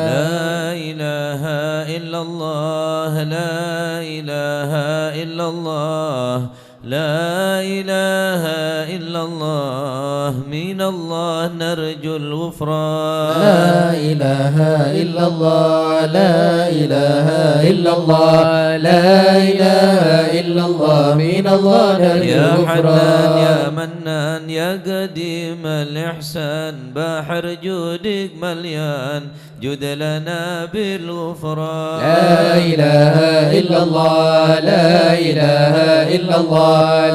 لا إله إلا الله، لا إله إلا الله، لا إله إلا الله، من الله نرجو الغفران. لا إله إلا الله، لا إله إلا الله، لا إله إلا الله، من الله نرجو الغفران. يا حنان يا منان يا قديم الإحسان، بحر جودك مليان، جد لنا بالغفران. لا إله إلا الله، لا إله إلا الله،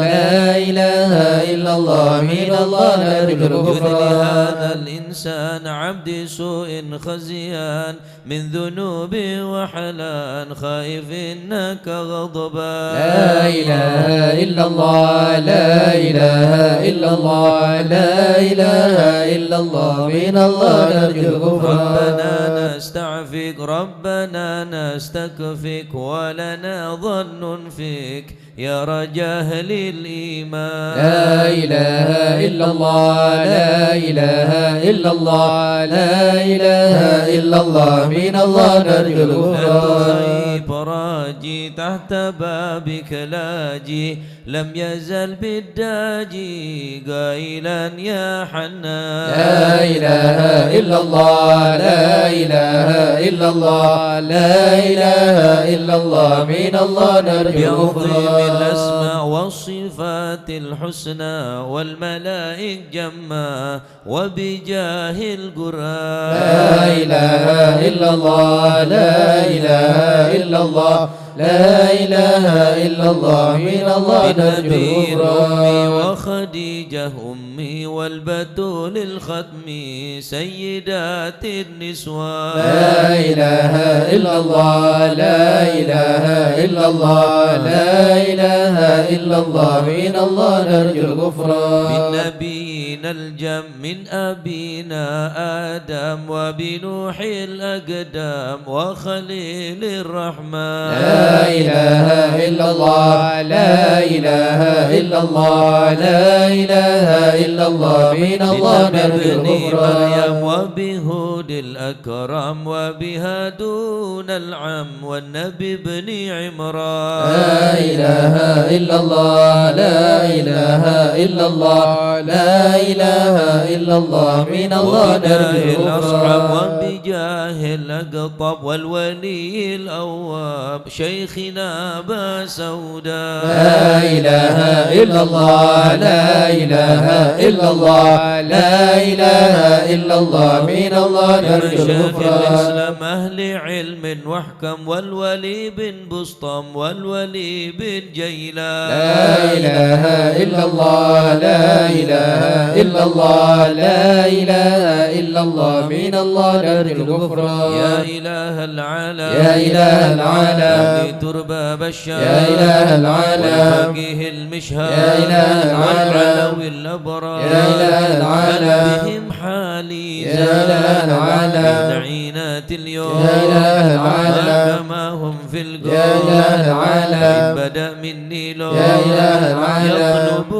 لا إله إلا الله، من الله نرجو الغفران. جد لهذا الإنسان عبد سوء خزيان، من ذنوب وحلان، خائف إنك غضبان. لا إله إلا الله، لا إله إلا الله، لا إله إلا الله، من الله نرجو الغفران. ربنا نستعفيك، ربنا نستكفيك، ولنا ظن فيك يا رجا أهل الإيمان. لا إله إلا الله، لا إله إلا الله، لا إله إلا الله، من الله نرجو الغفران. أنت غيب راجي تحت بابك لاجي، لم يزل بالداجي قائلا يا حنان. لا إله إلا الله، لا إله إلا الله، لا إله إلا الله، من الله نرجو الغفران. بعظيم الأسماء والصفات الحسنى والملائك جمّا وبجاه القرآن. لا إله إلا الله، لا إله إلا الله، لا إله إلا الله، من الله نرجو الغفران. بالنبي الأمي وخديجة أمي والبتول الختم سيدات النسوان. لا إله إلا الله، لا إله إلا الله، لا إله إلا الله، من الله نرجو الغفران. من نبينا الجم، من أبينا آدم، وبنوح الأقدم، وخليل الرحمن. لا إله إلا الله، لا إله إلا الله، لا إله إلا الله، من الله نرجو الغفران. مريم وبهود الأكرم، وبهارون العم، والنبي ابن عمران. لا إله إلا الله، لا إله إلا الله، لا إله إلا الله، من الله نرجو الغفران. وبجاه الأقطب، والولي الأواب، شيخنا أبا سوداء. لا إله إلا الله، لا إله إلا الله، لا إله إلا الله، من الله نرجو الغفران. الإسلام أهل علم وحكم، والولي بن بسطام، والولي بن جيلان. لا إله إلا الله، لا إله إلا الله، لا إله إلا الله، من الله نرجو الغفران. يا إله العالم، يا إله العالم، أهل تربة بشار، يا إله العالم، والفقيه المشهار، يا إله العالم، والعلوي الأبرار، يا إله العالم، من بهم حالي، يا إله العالم، من عينات اليوم، يا إله العالم، ما كما هم في القوم، يا إله العالم، إن بدأ مني لوم، يا إله العالم، يطلب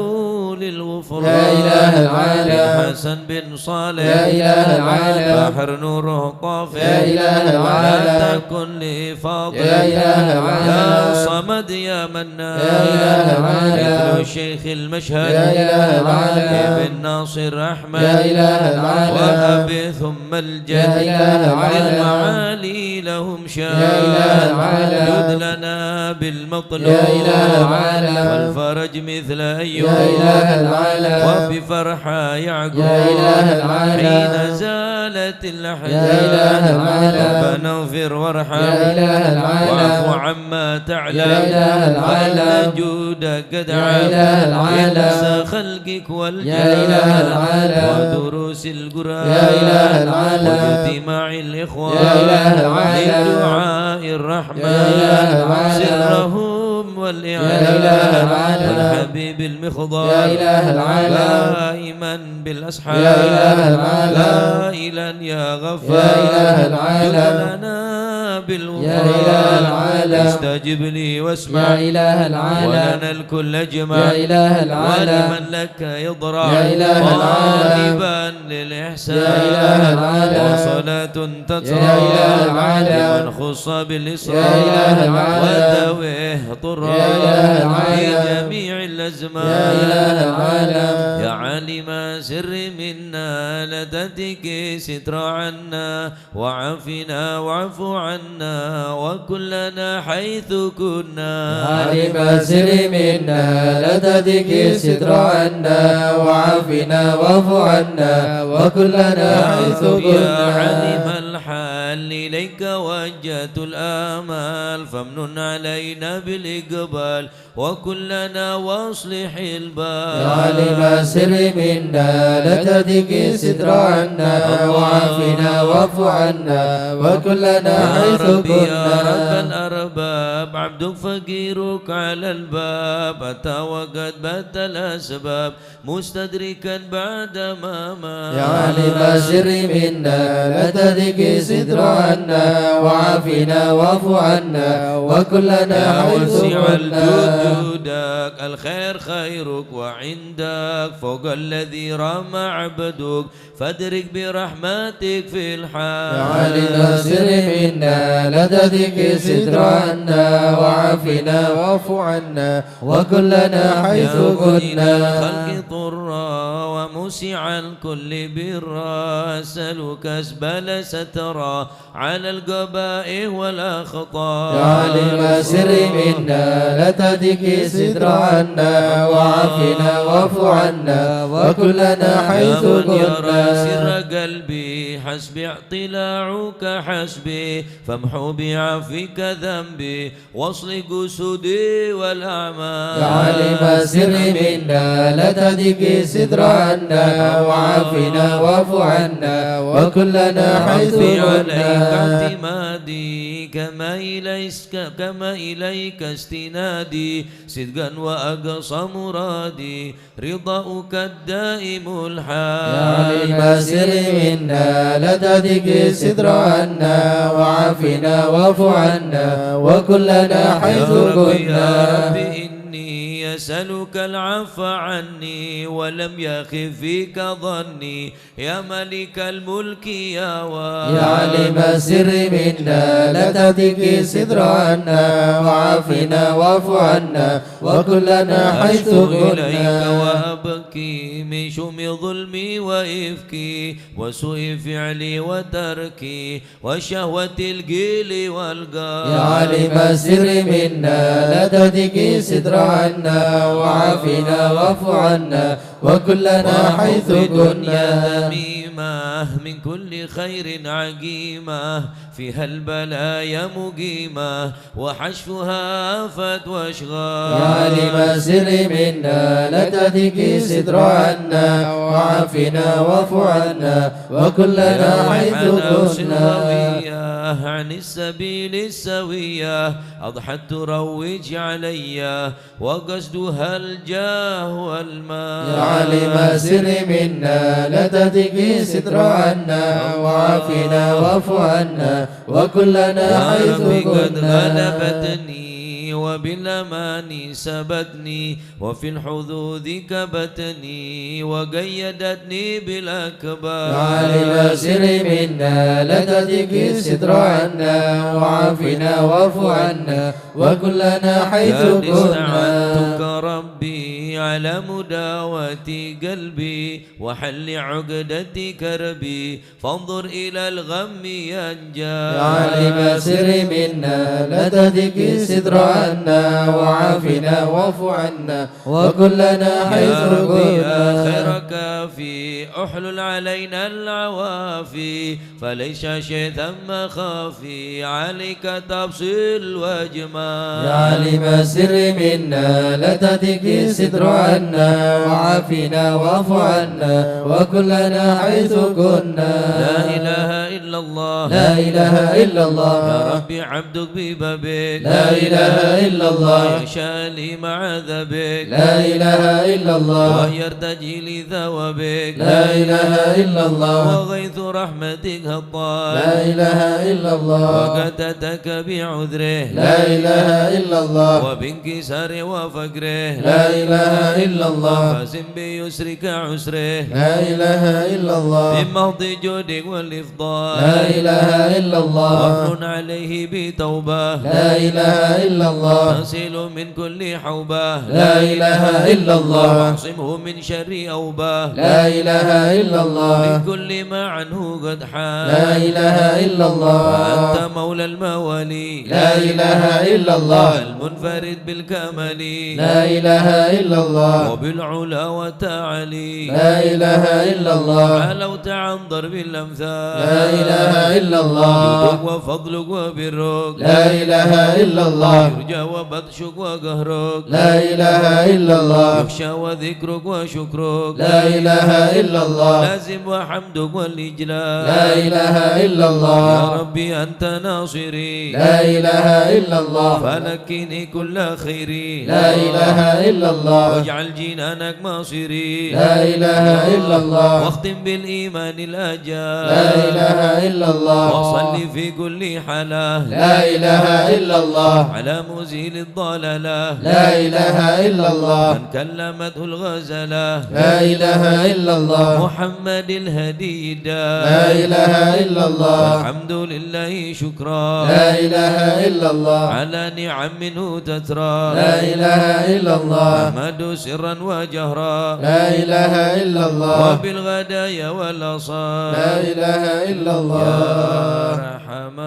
للغفران، يا إله العالم، من حسن بن صالح، يا إله العالم، بحر نوره طافح، يا إله العالم، لا تكن لي فاضل، يا إله العالم، يا صمد يا منان، يا إله العالم، مثل الشيخ المشهد، يا إله العالم، ابن ناصر أحمد، يا إله العالم، وهب ثم الجد، يا إله العالم، للمعالي لهم شان، يا إله العالم، جد لنا بالمطلوب، يا إله العالم، والفرج مثل أيوب، يا إله العالم، وبفرحة يعقوب، يا إله العالم، حين زالت الأحزان، يا إله العالم، ربنا اغفر وارحم، يا إله العالم، واعف عما تعلم، يا إله العالم، وأن جودك قد، يا إله العالم، إنس خلقك والجان، يا إله العالم، ودروس القرآن، يا إله العالم، واجتماع الإخوان، يا إله العالم، لدعاء الرحمن، يا إله العالم، سرهم والإعلان، يا إله العالم، والحبيب المخضر، يا إله العالم، دائما بالأسحار، يا إله العالم، لا إله يا غفار، يا إله العالم، جد لنا بالغفران، يا إله العالم، استجب لي واسمع، يا إله العالم، ولنا الكل أجمع، يا إله العالم، ولمن لك يضرع، يا إله العالم، طالبا للإحسان، يا إله العالم، وصلاة تترى، يا إله العالم، لمن خص بالإسراء، يا إله العالم، وذويه طرا، يا إله العالم، في جميع الأزمان، يا إله العالم، يا عالم سر منا لا تتك ستر عنا، وعافنا واعف عنا وكن لنا حيث كنا. عالم السر منا لا تتك ستر عنا، وعافنا واعف عنا وكن لنا يا حيث رب يا كنا. عالم الحال إليك وجهت الآمال، فامنن علينا بالإقبال وكن لنا واصلح البال. يا عالم السر منا لا تتك ستر عنا، وعافنا واعف عنا وكن لنا يا حيث رب يا كنا. رب الأرباب، عبدك فقيرك على الباب، أتى وقد بات الأسباب، مستدركا بعد ما مات. يا عالم السر منا لا تتك ستر عنا، وعافنا واعف عنا وكن لنا يا حيث وسع كنا. الجود جودك، الخير خيرك وعندك، فوق الذي رام عبدك، فادرك برحمتك في الحال. يا عالم السر منا لا تتك ستر عنا، وعافنا واعف عنا وكن لنا حيث يا مدير كنا. الخلق طرا وموسع الكل برا، أسألك أسبل سترا على القبائح والأخطاء. يا عالم السر منا لا تتك ستر عنا، وعافنا واعف عنا وكن لنا حيث كنا. يا من يرى سر قلبي، حسبي اطلاعك حسبي، فامحو بعفوك ذنبي، واصلح قصودي والأعمال. يا عالم السر منا لا تتك ستر عنا، وعافنا واعف عنا وكن لنا حيث ربي كنا. عليك اعتمادي عبادي، كما إليك، كما إليك استنادي، صدقا وأقصى مرادي، رضاؤك الدائم الحال. يا عالم السر منا، لا تهتك الستر عنا، وعافنا واعف عنا، وكن لنا حيث كنا. يا رب إني أسألك العفو عني، ولم يخب فيك ظني، يا ملك الملك يا واحد. يا عالم السر منا، لا تهتك الستر عنا، وعافنا واعف عنا، وكن لنا حيث كنا. أشكو إليك وأبكي من شؤم ظلمي وإفكي، وسوء فعلي وتركي، وشهوة القيل والقال. يا عالم السر منا، لا تهتك الستر عنا، وعافنا واعف عنا، وكن لنا حيث كنا. وأعوذ بدنيا ذميمة من كل خير عقيمة، فيها البلايا مقيمة، وحشوها آفات وأشغال. يا عالم السر منا، لا تهتك الستر عنا، وعافنا واعف عنا، وكن لنا حيث كنا. يا رب أوصل هوية عن السبيل السوية، أضحت تروج علي، وقصدها الجاه والمال. يا عالم السر منا، لا تهتك الستر عنا، وعافنا واعف عنا، وكن لنا حيث كنا. يا رب قد غلبتني، وبالأماني سبتني، وفي الحظوظ كبتني، وقيدتني بالأكباد. يا عالم السر منا، لا تهتك الستر عنا، وعافنا واعف عنا، وكن لنا حيث كنا. قد استعنتك ربي على مداواة قلبي، وحل عقدة كربي، فانظر إلى الغم ينجلي. يا عالم السر منا، لا تهتك الستر عنا، وعافنا واعف عنا، وكن لنا حيث كنا. يا رب يا خير كافي، احلل علينا العوافي، فليس شيء ثم خافي، عليك تفصل واجمال. يا عالم السر منا، لا تهتك الستر عنا، وعافنا واعف عنا، وكن لنا حيث كنا. لا إله إلا الله. لا إله إلا الله. يا ربي عبدك ببابك. لا إله إلا الله. يشاء لي مع عذابك. لا إله إلا الله. ويرتجي لي ثوابك. لا إله إلا الله. وغيث رحمتك هطال. لا إله إلا الله. وقد أتاك بعذره. لا إله إلا الله. وبانكساره وفقره. لا إله إلا الله. فزن بيسرك عسره. لا إله إلا الله. بمحض جودك والإفضال. لا إله إلا الله. وامنن عليه بتوبة. لا إله إلا الله. تصل من كل حوبة. لا إله إلا الله. واعصمه من شر أوبة. لا إله إلا الله. من كل ما عنه قد حال. لا إله إلا الله. فأنت مولى الموالي. لا إله إلا الله. المنفرد بالكمال. لا إله إلا الله. وبالعلا والتعالي. لا إله إلا الله. علوت عن ضرب الأمثال. لا إله إلا الله. جودك وفضلك وبرك. لا إله إلا الله. يرجى وبطشك وقهرك. لا إله إلا الله. يخشى وذكرك وشكرك. لا إله إلا الله. لازم وحمدك والإجلال. لا إله إلا الله. يا ربي أنت ناصري. لا إله إلا الله. فلكني كل خيري. لا إله إلا الله. واجعل جنانك مصيري. لا إله إلا الله. واختم بالإيمان الأجل. لا إله إلا الله. وصل في كل حالة. لا إله إلا الله. على مزيل الضلالة. لا إله إلا الله. من كلمته الغزالة. لا إله إلا الله. محمد الهدي الداعي. لا إله إلا الله. الحمد لله شكرا. لا إله إلا الله. على نعم منه تترى. لا إله إلا الله. أحمد سرا وجهرا. لا إله إلا الله. وبالغدايا والأصال. لا إله إلا الله. يا أرحم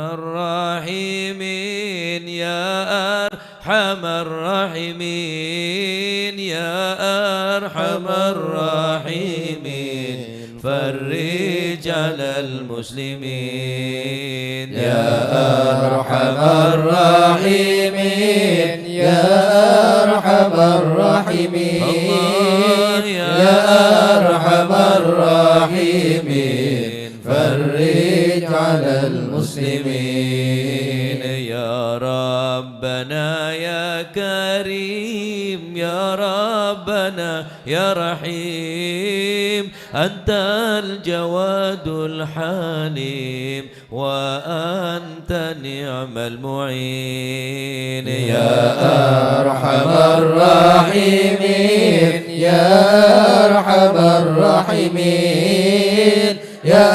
الراحمين، يا أرحم الراحمين، يا أرحم الراحمين. فرج على المسلمين يا أرحم الراحمين، يا أرحم الراحمين، الله يا يا أرحم الراحمين، فرج على المسلمين. يا ربنا يا كريم، يا ربنا يا رحيم، أنت الجواد الحليم، وأنت نعم المعين. يا أرحم الراحمين، يا أرحم الراحمين، يا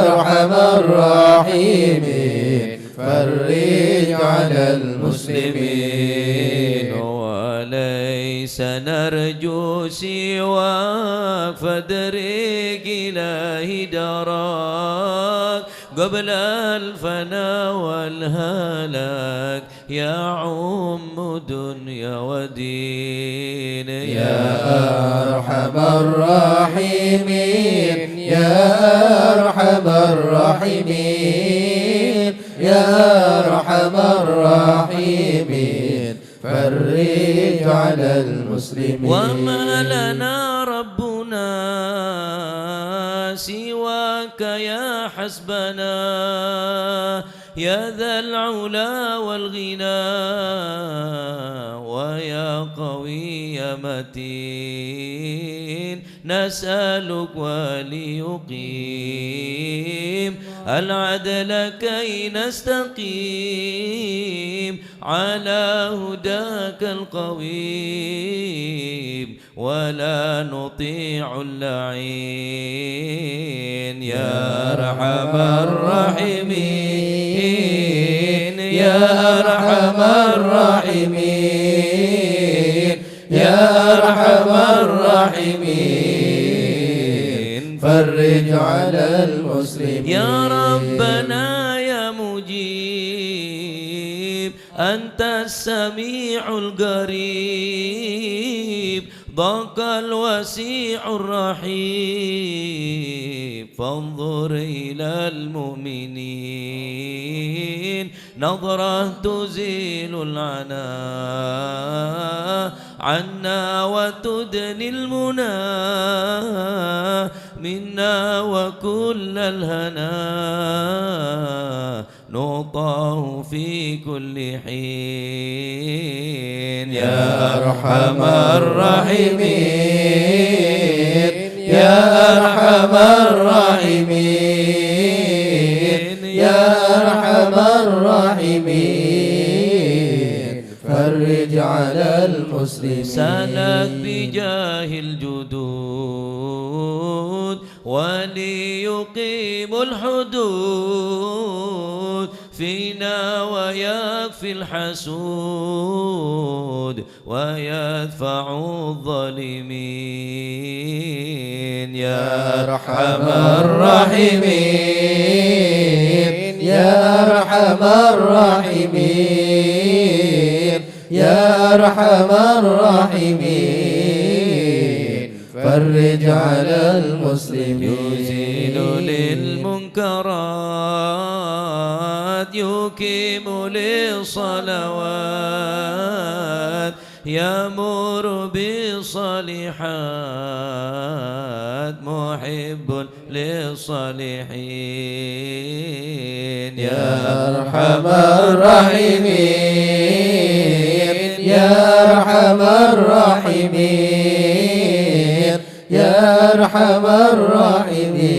أرحم الراحمين، فرج على المسلمين. وليس نرجو سواك، فادرك إلهي دارك قبل الفنا والهلاك، يعم دنيا ودين. يا أرحم الراحمين، يا أرحم الراحمين، يا أرحم الراحمين، فرج على المسلمين. وما لنا ربنا سواك يا حسبنا، يا ذا العلا والغنى، ويا قوي يا متين، نسألك وليقيم العدل كي نستقيم على هداك القويم، ولا نطيع اللعين. يا أرحم الراحمين، يا أرحم الراحمين، يا أرحم الراحمين، فرج على المسلمين. يا ربنا يا مجيب، أنت السميع القريب، ضاق الوسيع الرحيب، فانظر إلى المؤمنين نظرة تزيل العنا عنا وتدني المنى منا وكل الهنا نعطاه في كل حين. يا أرحم الراحمين، يا أرحم الراحمين، يا أرحم الراحمين، فرج على المسلمين. سلك بجاه الجدود وليقيموا الحدود فينا ويكفي الحسود ويدفع الظالمين. يا أرحم الراحمين، يا أرحم الراحمين، يا أرحم الراحمين، فرج على المسلمين. يزيل للمنكرات، يقيم للصلوات، يأمر بالصالحات، محب للصالحين. يا أرحم الراحمين، يا أرحم الراحمين، يا أرحم الراحمين،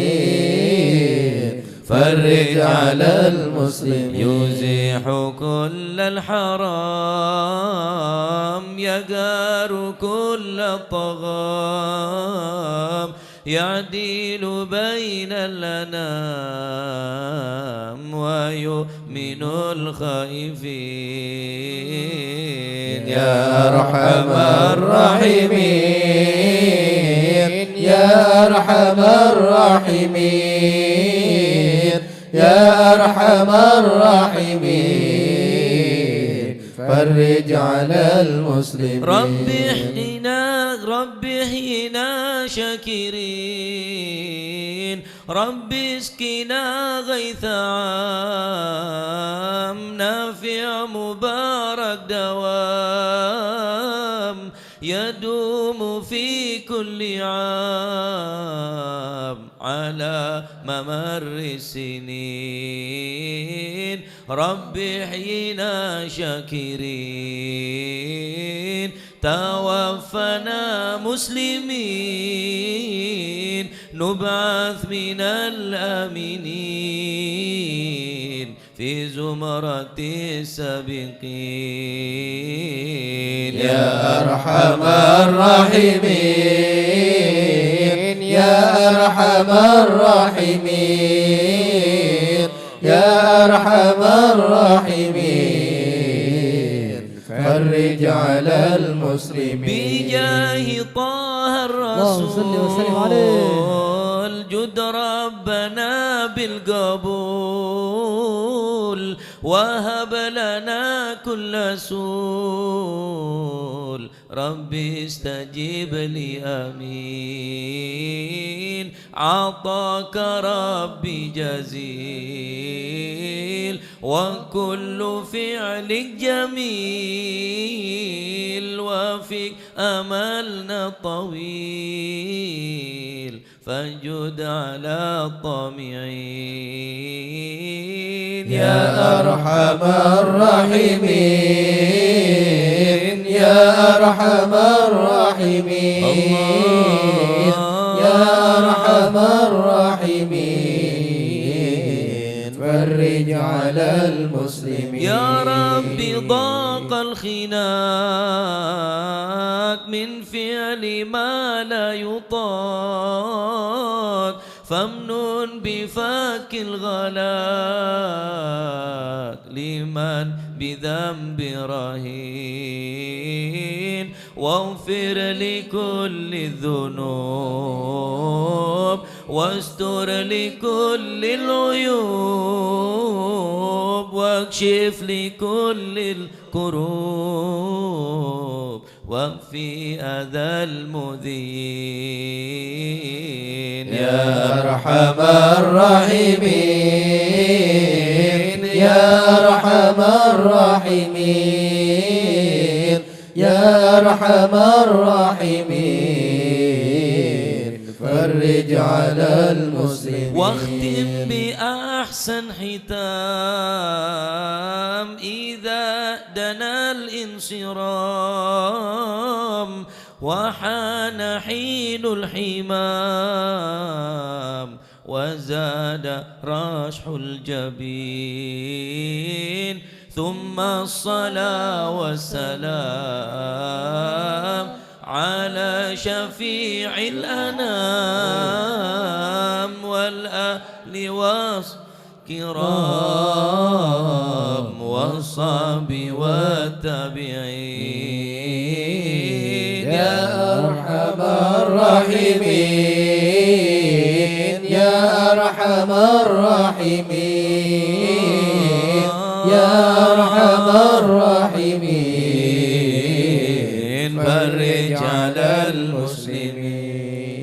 فرج على المسلمين. يزيح كل الحرام، يقهر كل الطغام، يعدل بين الأنام ويؤمن الخائفين. يا أرحم الراحمين، يا أرحم الراحمين، يا أرحم الراحمين، فرج على المسلمين. رب احينا، رب احينا شاكرين، رب اسقنا غيث عام نافع مبارك دوام، يدوم في كل عام على ممر السنين. رب احينا شاكرين، توفنا مسلمين، نبعث من الآمنين في زمرة السابقين. يا أرحم الراحمين، يا أرحم الراحمين، يا أرحم الراحمين، فرج على المسلمين. بجاه طه اللهم صل وسلم عليه. الرسول، جد ربنا بالقبول، وهب لنا كل سول. رب استجب لي، آمين. عطاك ربي جزيل، وكل فعل جميل، وفيك أملنا طويل، فجد على الطامعين. يا أرحم الراحمين، يا أرحم الراحمين، الله. يا أرحم الراحمين، فرج على المسلمين. يا رب ضاق الخناق من فعل ما لا يطاق، فامنن بفك الغلاق لمن بذنب رهين، واغفر لكل الذنوب، واستر لكل العيوب، واكشف لكل الكروب، واكف أذى المؤذين. يا أرحم الراحمين، يا أرحم الراحمين، يا أرحم الراحمين، فرج على المسلمين. واختم بأحسن ختام إذا دنا الانصرام، وحان حين الحمام، وزاد رشح الجبين، ثم الصلاة والسلام على شفيع الأنام، والآل والصحب الكرام والصحب والتابعين. يا أرحم الراحمين، يا أرحم الراحمين، يا أرحم الراحمين، فرج على المسلمين.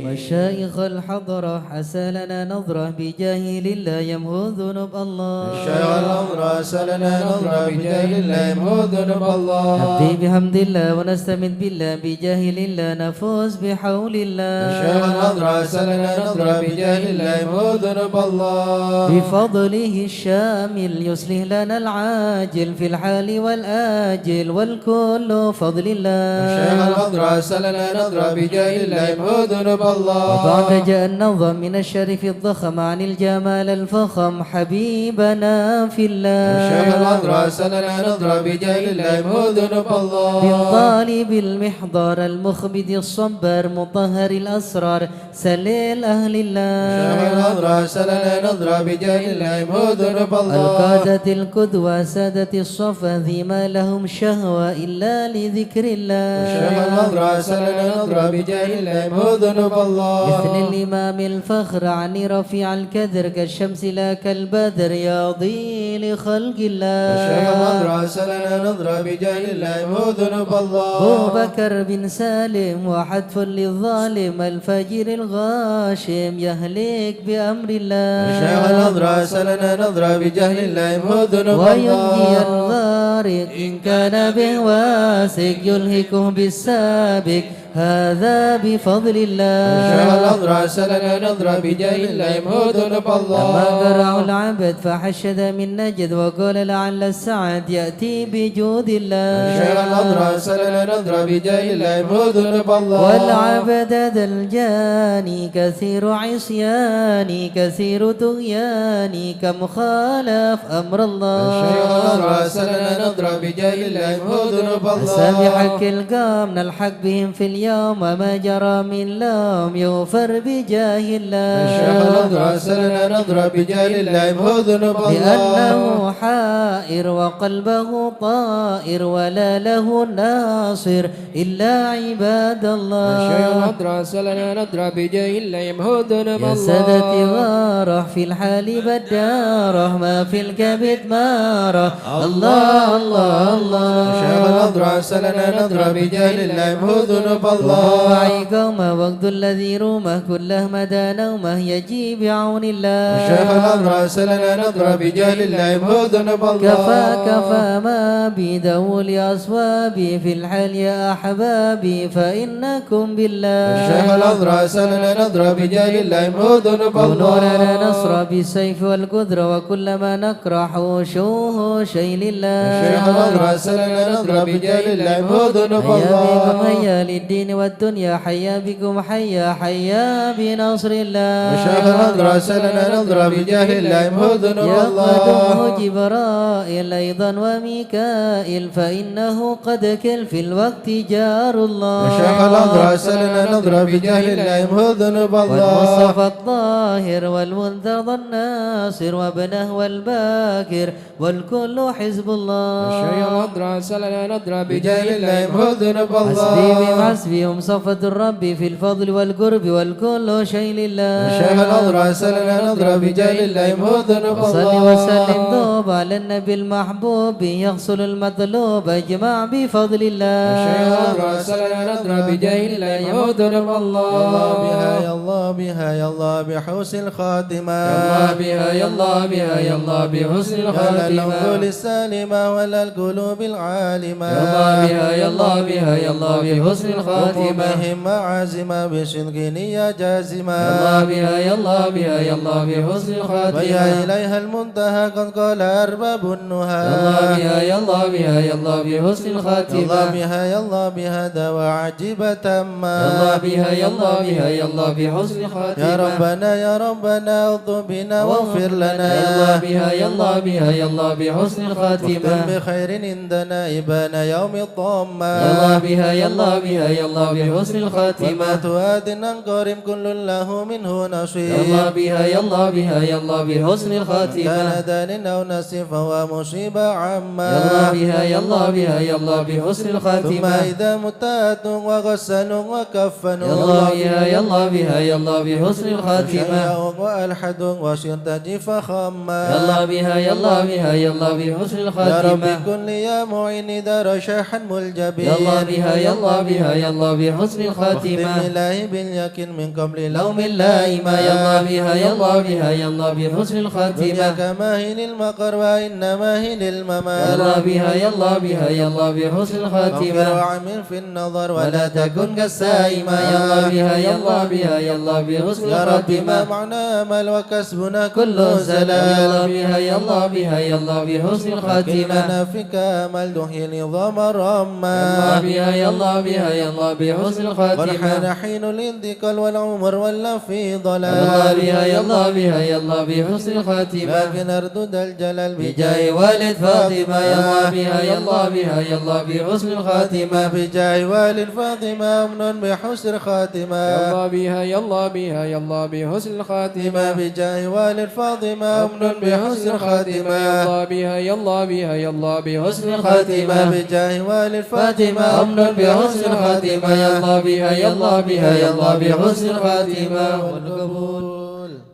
مشايخ الحضرة، عسى لنا نظرة بجاه لله يمحو ذنوب الله. مشايخ الحضرة، عسى لنا نظرة بجاه لله يمحو ذنوب الله. نبدي بحمد الله ونستمد بالله بجاه لله نفوز بحول الله. مشايخ الحضرة، عسى لنا نظرة بجاه لله يمحو ذنوب الله. بفضله الشامل يصلح لنا العاجل في الحال والآجل، والكل فضل الله. مشايخ الحضرة، عسى لنا نظرة بجاه الله يمحو ذنوب الله. وبعد جاء النظم من الشريف الضخم عن الجمال الفخم حبيبنا في الله. مشايخ الحضرة، عسى لنا نظرة بجاه الله يمحو ذنوب الله. من طالب المحضر المخبت الصبر مطهر الأسرار سليل أهل الله. مشايخ الحضرة، عسى لنا نظرة بجاه الله يمحو ذنوب الله. القادة القدوة سادة الصفا ذي ما لهم شهوة إلا لذكر الله. مشايخ الحضرة، عسى لنا نظرة بجاه الله يمحو ذنوب الله. مثل الإمام الفخر عن رفيع القدر كالشمس لا كالبدر يضيء لخلق الله. مشايخ الحضرة، عسى لنا نظرة بجاه الله يمحو ذنوب الله. أبو بكر بن سالم وحتف للظالم الفاجر الغاشم يهلك بأمر الله. مشايخ الحضرة، عسى لنا نظرة بجاه الله يمحو ذنوب الله. وينجي الغارق إن كان به واثق يلحقه بالسابق هذا بفضل الله. شيخ الحضرة أرسلنا نذرا بجاه الله يمحو ذنوب الله. لما قرأه العبد فحشد من نجد وقال لعل السعد يأتي بجود الله. شيخ الحضرة أرسلنا نذرا بجاه الله يمحو ذنوب الله. والعبد ذا الجاني كثير عصياني كثير طغياني كم خالف أمر الله. شيخ الحضرة أرسلنا نذرا بجاه الله يمحو ذنوب الله. أسامي حق القوم نلحق بهم في اليوم وما جرى من لوم يغفر بجاه الله. شيخ الحضرة أرسلنا نذرا بجاه الله يمحو ذنوب الله. لأنه حائر وقلبه طائر ولا له ناصر إلا عباد الله. شيخ الحضرة أرسلنا نذرا بجاه الله يمحو ذنوب الله. يا سادتي وارح في الحال بدارة ما في الكبد مارة. الله، الله، الله. شيخ الحضرة أرسلنا نذرا بجاه الله يمحو ذنوب الله. معي قوم وقت الذي رومه كله مدى نومه يجي بعون الله. شيخ الحضرة أرسلنا نذرا بجاه الله يمحو ذنوب الله. كفى، كفى ما بي دعوا لأصوابي في الحال يا أحبابي فإنكم بالله. شيخ الحضرة أرسلنا نذرا بجاه الله يمحو ذنوب الله. ونورنا نصر بالسيف والقدرة وكلما نكره شوه شيء لله. شيخ الحضرة أرسلنا نذرا بجاه الله يمحو ذنوب الله. هيا بكم هيا للدين والدنيا حيا بكم حيا حيا بنصر الله. شيخ الحضرة أرسلنا نذرا بجاه الله يمحو ذنوب الله. يقدمه جبرائيل أيضا وميكائيل فإنه قد كل في الوقت جار الله. شيخ الحضرة أرسلنا نذرا بجاه الله يمحو ذنوب الله. والمصطفى الطاهر والمنتظر الناصر وابنه والباكر والكل حزب الله. شيخ الحضرة أرسلنا نذرا بجاه الله يمحو ذنوب الله. حسبي بهم حسبي هم صفوة الرب في الفضل والقرب والكل شيء لله. شيخ الحضرة أرسلنا نذرا بجاه الله يمحو ذنوب الله. وصل وسلم دوب على النبي المحبوب يحصل المطلوب أجمع بفضل الله. شيخ الحضرة أرسلنا نذرا بجاه الله يمحو ذنوب الله. يا الله بها، يا الله بها، يا الله بحسن الخاتمة. يا الله بها، يا الله بها، يا الله بحسن الخاتمة. يا للعقول السالمة وللقلوب العالمة. يا الله بها، يا الله بها، يا الله بحسن الخاتمة. قوموا بهمة عازمة بصدق نية جازمة. يا الله بها، يا الله بها، يا الله بحسن الخاتمة. ويا إليها المنتهى قد قال أرباب النهى. يا الله بها، يا الله بها، يا الله بحسن الخاتمة. يا الله بها، يا الله بها دعوى عجيبة تامة. يا الله بها، يا الله بها، يا الله بحسن الخاتمة. يا ربنا، يا ربنا اغض بنا واغفر لنا. يا الله بها، يا الله بها، يا الله بحسن الخاتمة. واختم بخير عندنا إبان يوم الطامة. يا الله بها، يا الله بها، يا الله بحسن الخاتمة. والموت آت عن قريب كل له منه نصيب. يا الله بها، يا الله بها، يا الله بحسن الخاتمة. من كان دان أو نسي فهو مصيبة عامة. يا الله بها، يا الله بها، يا الله بحسن الخاتمة. ثم إذا مت آت وغسل وكفن. يا الله بها، يا الله بها، يا الله بحسن الخاتمة. وشيعوا وألحدوا وصرت جفا خاما. يا الله بها، يا الله بها، يا الله بحسن الخاتمة. يا رب كن لي يا معين دار شيخ ملجبين. يا الله بها، يا الله بها، يا الله بحسن الخاتمة. واختم إلهي باليقين من قبل لوم لائمة. يا الله بها، يا الله بها، يا الله بحسن الخاتمة. دنياك ما هي للمقر وإنما هي للممات. يا الله بها، يا الله بها، يا الله بحسن الخاتمة. فكر وعمل في النظر ولا تكن كالسائمة. يا الله بها، يا الله بها، يا الله بحسن الخاتمة. يا رب ما معنا أمل وكسبنا كل زلل. يا الله بها، يا الله بها، يا الله بحسن الخاتمة. لكننا فيك أمل تحيي العظام رمة. يا الله بها، يا الله بها، يا الله بحسن الخاتمة. قد حان حين الانتقال والعمر ولى في ضلال. يا الله بها، يا الله بها، يا الله بحسن الخاتمة. لكن أرجو ذا الجلال بجاه والد فاطمة. يا الله بها، يا الله بها، يا الله بحسن الخاتمة. بجاه والد فاطمة أمن بحسن الخاتمة. يا الله بها، يا الله بها، يا الله بحسن الخاتمة. بجاه والد فاطمة أمن بحسن الخاتمة. يا الله بها، يا الله بها، يا الله بحسن الخاتمة. بجاه والد فاطمة أمن بحسن الخاتمة. يا الله بها، يا الله بها، يا الله بحسن الخاتمة. والقبول.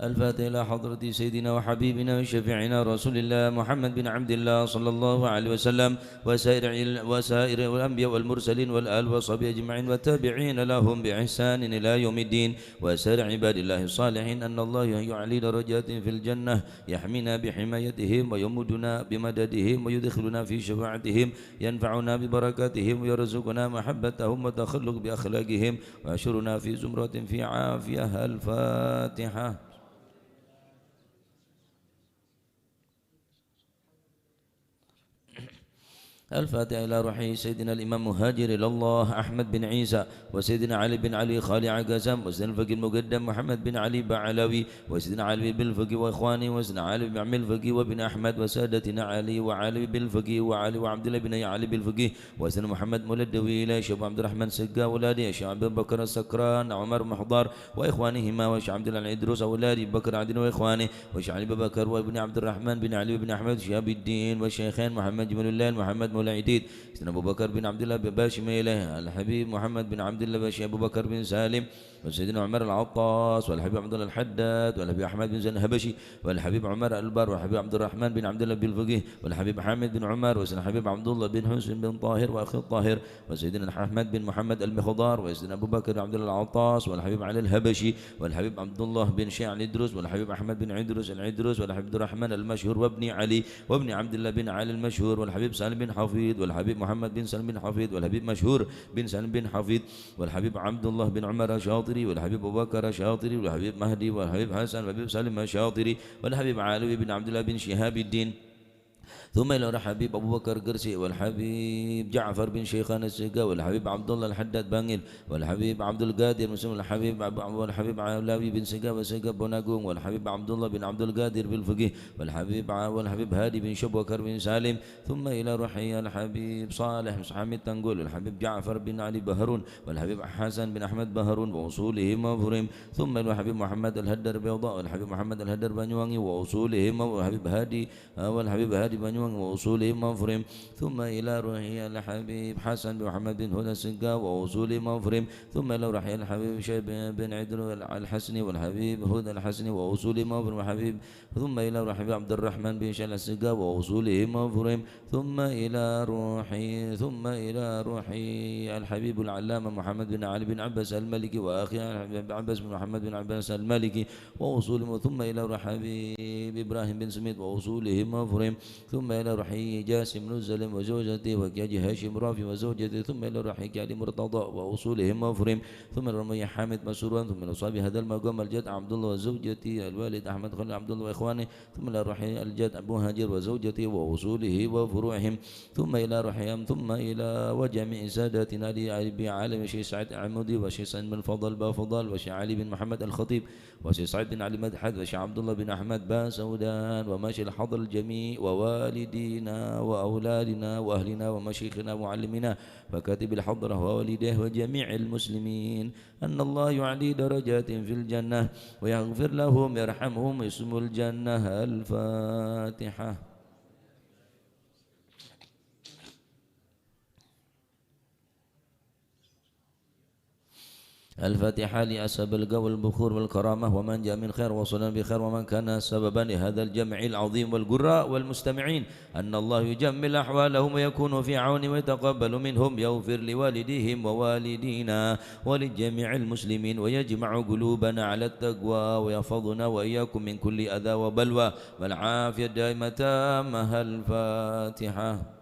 الفاتحة إلى حضرة سيدنا وحبيبنا وشفيعنا رسول الله محمد بن عبد الله صلى الله عليه وسلم وسائر ال-، وسائر الأنبياء والمرسلين والآل وصحبه أجمعين والتابعين لهم بإحسان إلى يوم الدين وسائر عباد الله الصالحين أن الله يعلي درجاتهم في الجنة يحمينا بحمايتهم ويمدنا بمددهم ويدخلنا في شفاعتهم ينفعنا ببركاتهم ويرزقنا محبتهم والتخلق بأخلاقهم ويحشرنا في زمرتهم في عافية. الفاتحة. الفاتحة إلى روح سيدنا الإمام مهاجر إلى الله أحمد بن عيسى وسيدنا علي بن علي خالع قسم وسيدنا الفقيه المقدم محمد بن علي بعلوي وسيدنا علي بالفقي وإخوانه وسيدنا علي بن عم الفقي وابن أحمد وسادتنا علي وعلي بالفقي وعلي وعبد الله بن علي بالفقي وسيدنا محمد مولى الدويلة شيخ عبد الرحمن سقا ولادي شيخ أبي بكر السكران عمر محضار وإخوانهما وشيخ عبد الله العدروس ولادي بكر عدن وإخوانه وشيخ علي بكر وابن عبد الرحمن بن علي بن أحمد شهاب الدين والشيخين محمد جمال الله محمد مولى عديد سيدنا أبو بكر بن عبد الله بن باشميله الحبيب محمد بن عبد الله بن أبو بكر بن سالم وسيدنا عمر العطاس والحبيب عبد الله الحداد والحبيب أحمد بن زين الحبشي والحبيب عمر البر والحبيب عبد الرحمن بن عبد الله بالفقيه والحبيب حامد بن عمر وسيدنا الحبيب عبد الله بن حسين بن طاهر وأخي الطاهر وسيدنا أحمد بن محمد المخضار وسيدنا أبو بكر بن عبد الله العطاس والحبيب علي الحبشي والحبيب عبد الله بن شيع الإدروس والحبيب أحمد بن عدروس العدروس والحبيب عبد الرحمن المشهور وابن علي وابن عبد الله بن علي المشهور والحبيب سالم بن حفيظ والحبيب محمد بن سالم بن حفيظ والحبيب مشهور بن سالم بن حفيظ والحبيب عبد الله بن عمر الشاطري والحبيب أبو بكر الشاطري والحبيب مهدي والحبيب حسن والحبيب سالم الشاطري والحبيب علوي بن عبد الله بن شهاب الدين ثم إلى الحبيب أبو بكر قرسي والحبيب جعفر بن شيخان السقا والحبيب عبد الله الحداد بانجل والحبيب عبد القادر مسلم والحبيب أبو، والحبيب علاوي بن سقا وسقا بوناغون والحبيب عبد الله بن عبد القادر بالفقيه والحبيب ع-، والحبيب هادي بن شبوكر بن سالم ثم إلى روحي الحبيب صالح بن حميد تنقل والحبيب جعفر بن علي بهرون والحبيب حسن بن أحمد بهرون وأصولهم وفروعهم ثم إلى الحبيب محمد الهدر بيضاء والحبيب محمد الهدر بنيوانجي وأصولهم والحبيب هادي والحبيب هادي بنيوانجي وأصولهم وفروعهم ثم إلى روحي الحبيب حسن بن محمد بن هدى السقا وأصولهم وفروعهم ثم إلى روحي الحبيب شيب بن عدل الحسني والحبيب هدى الحسني وأصولهم وفروعهم والحبيب ثم إلى روحي عبد الرحمن بن شيخ السقا وأصولهم وفروعهم ثم إلى روحي، ثم إلى روحي الحبيب العلامة محمد بن علي بن عباس المالكي وأخي الحبيب عباس بن محمد بن عباس المالكي وأصولهم، ثم إلى روح حبيب إبراهيم بن سميد وأصولهم وفروعهم، ثم إلى روح جاسم بن سليم وزوجته وكاجي هاشم رافي وزوجته، ثم إلى روح كالي مرتضى وأصولهم وفروعهم، ثم إلى روح حامد مسرور، ثم إلى أصحاب هذا المقام الجد عبد الله وزوجته الوالد أحمد خليل عبد الله وإخوانه، ثم إلى روح الجد أبو هاجر وزوجته وأصوله وفروعهم، ثم إلى روحهم، ثم إلى وجميع ساداتنا لأبي عالم الشيخ سعيد عمودي والشيخ سعيد بن فضل بافضل والشيخ علي بن محمد الخطيب والشيخ سعيد بن علي مدحت والشيخ عبد الله بن أحمد باسودان ومشي الحضر الجميع ووالدينا وأولادنا وأهلنا ومشيخنا ومعلمينا وكاتب الحضرة ووالديه وجميع المسلمين أن الله يعلي درجاتهم في الجنة ويغفر لهم ويرحمهم ويسكنهم الجنة. الفاتحة. الفاتحة لأصحاب القبور والبخور والكرامة ومن جاء من خير وصلنا بخير ومن كان سببا لهذا الجمع العظيم والقراء والمستمعين أن الله يجمل أحوالهم ويكون في عونهم ويتقبل منهم، يغفر لوالديهم ووالدينا ولجميع المسلمين، ويجمع قلوبنا على التقوى، ويحفظنا وإياكم من كل أذى وبلوى، والعافية الدائمة التامة. الفاتحة.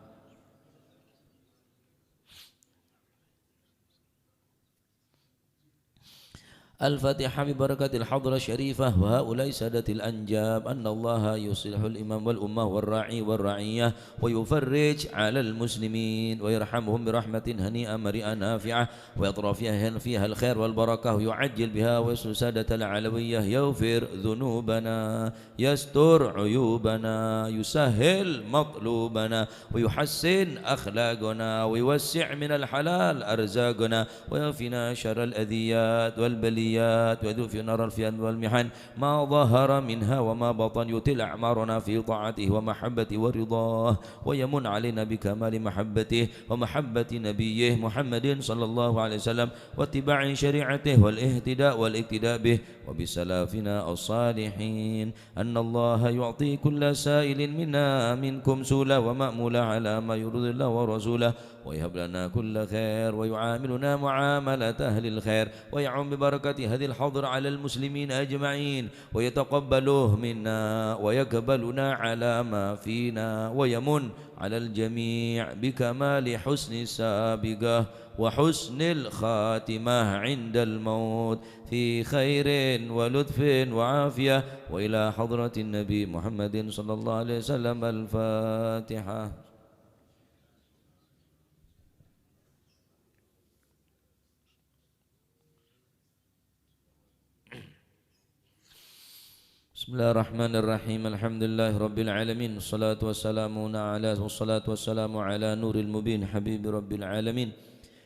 الفاتحة ببركة الحضرة الشريفة وهؤلاء السادة الأنجاب، أن الله يصلح الإمام والأمة والراعي والرعية، ويفرج على المسلمين، ويرحمهم برحمة هنيئة مريئة نافعة، ويطرأ فيها، فيها الخير والبركة، ويعجل بها ويسر سادة العلوية، يغفر ذنوبنا، يستر عيوبنا، يسهل مطلوبنا، ويحسن أخلاقنا، ويوسع من الحلال أرزاقنا، ويكفينا شر الأذيات والبليات. البليات، ويذوق فينا الرفيات والمحن ما ظهر منها وما بطن، يطيل أعمارنا في طاعته ومحبته ورضاه، ويمن علينا بكمال محبته ومحبة نبيه محمد صلى الله عليه وسلم، واتباع شريعته، والاهتداء والاقتداء به وبسلفنا الصالحين. أن الله يعطي كل سائل منا منكم سؤلة ومأمولة على ما يرضي الله ورسوله، ويهب لنا كل خير، ويعاملنا معاملة أهل الخير، ويعم ببركة هذه الحضرة على المسلمين أجمعين، ويتقبله منا، ويقبلنا على ما فينا، ويمن على الجميع بكمال حسن السابقة وحسن الخاتمة عند الموت في خير ولطف وعافية، وإلى حضرة النبي محمد صلى الله عليه وسلم. الفاتحة. بسم الله الرحمن الرحيم. الحمد لله رب العالمين. الصلاة والسلام على، والصلاة والسلام على نور المبين حبيب رب العالمين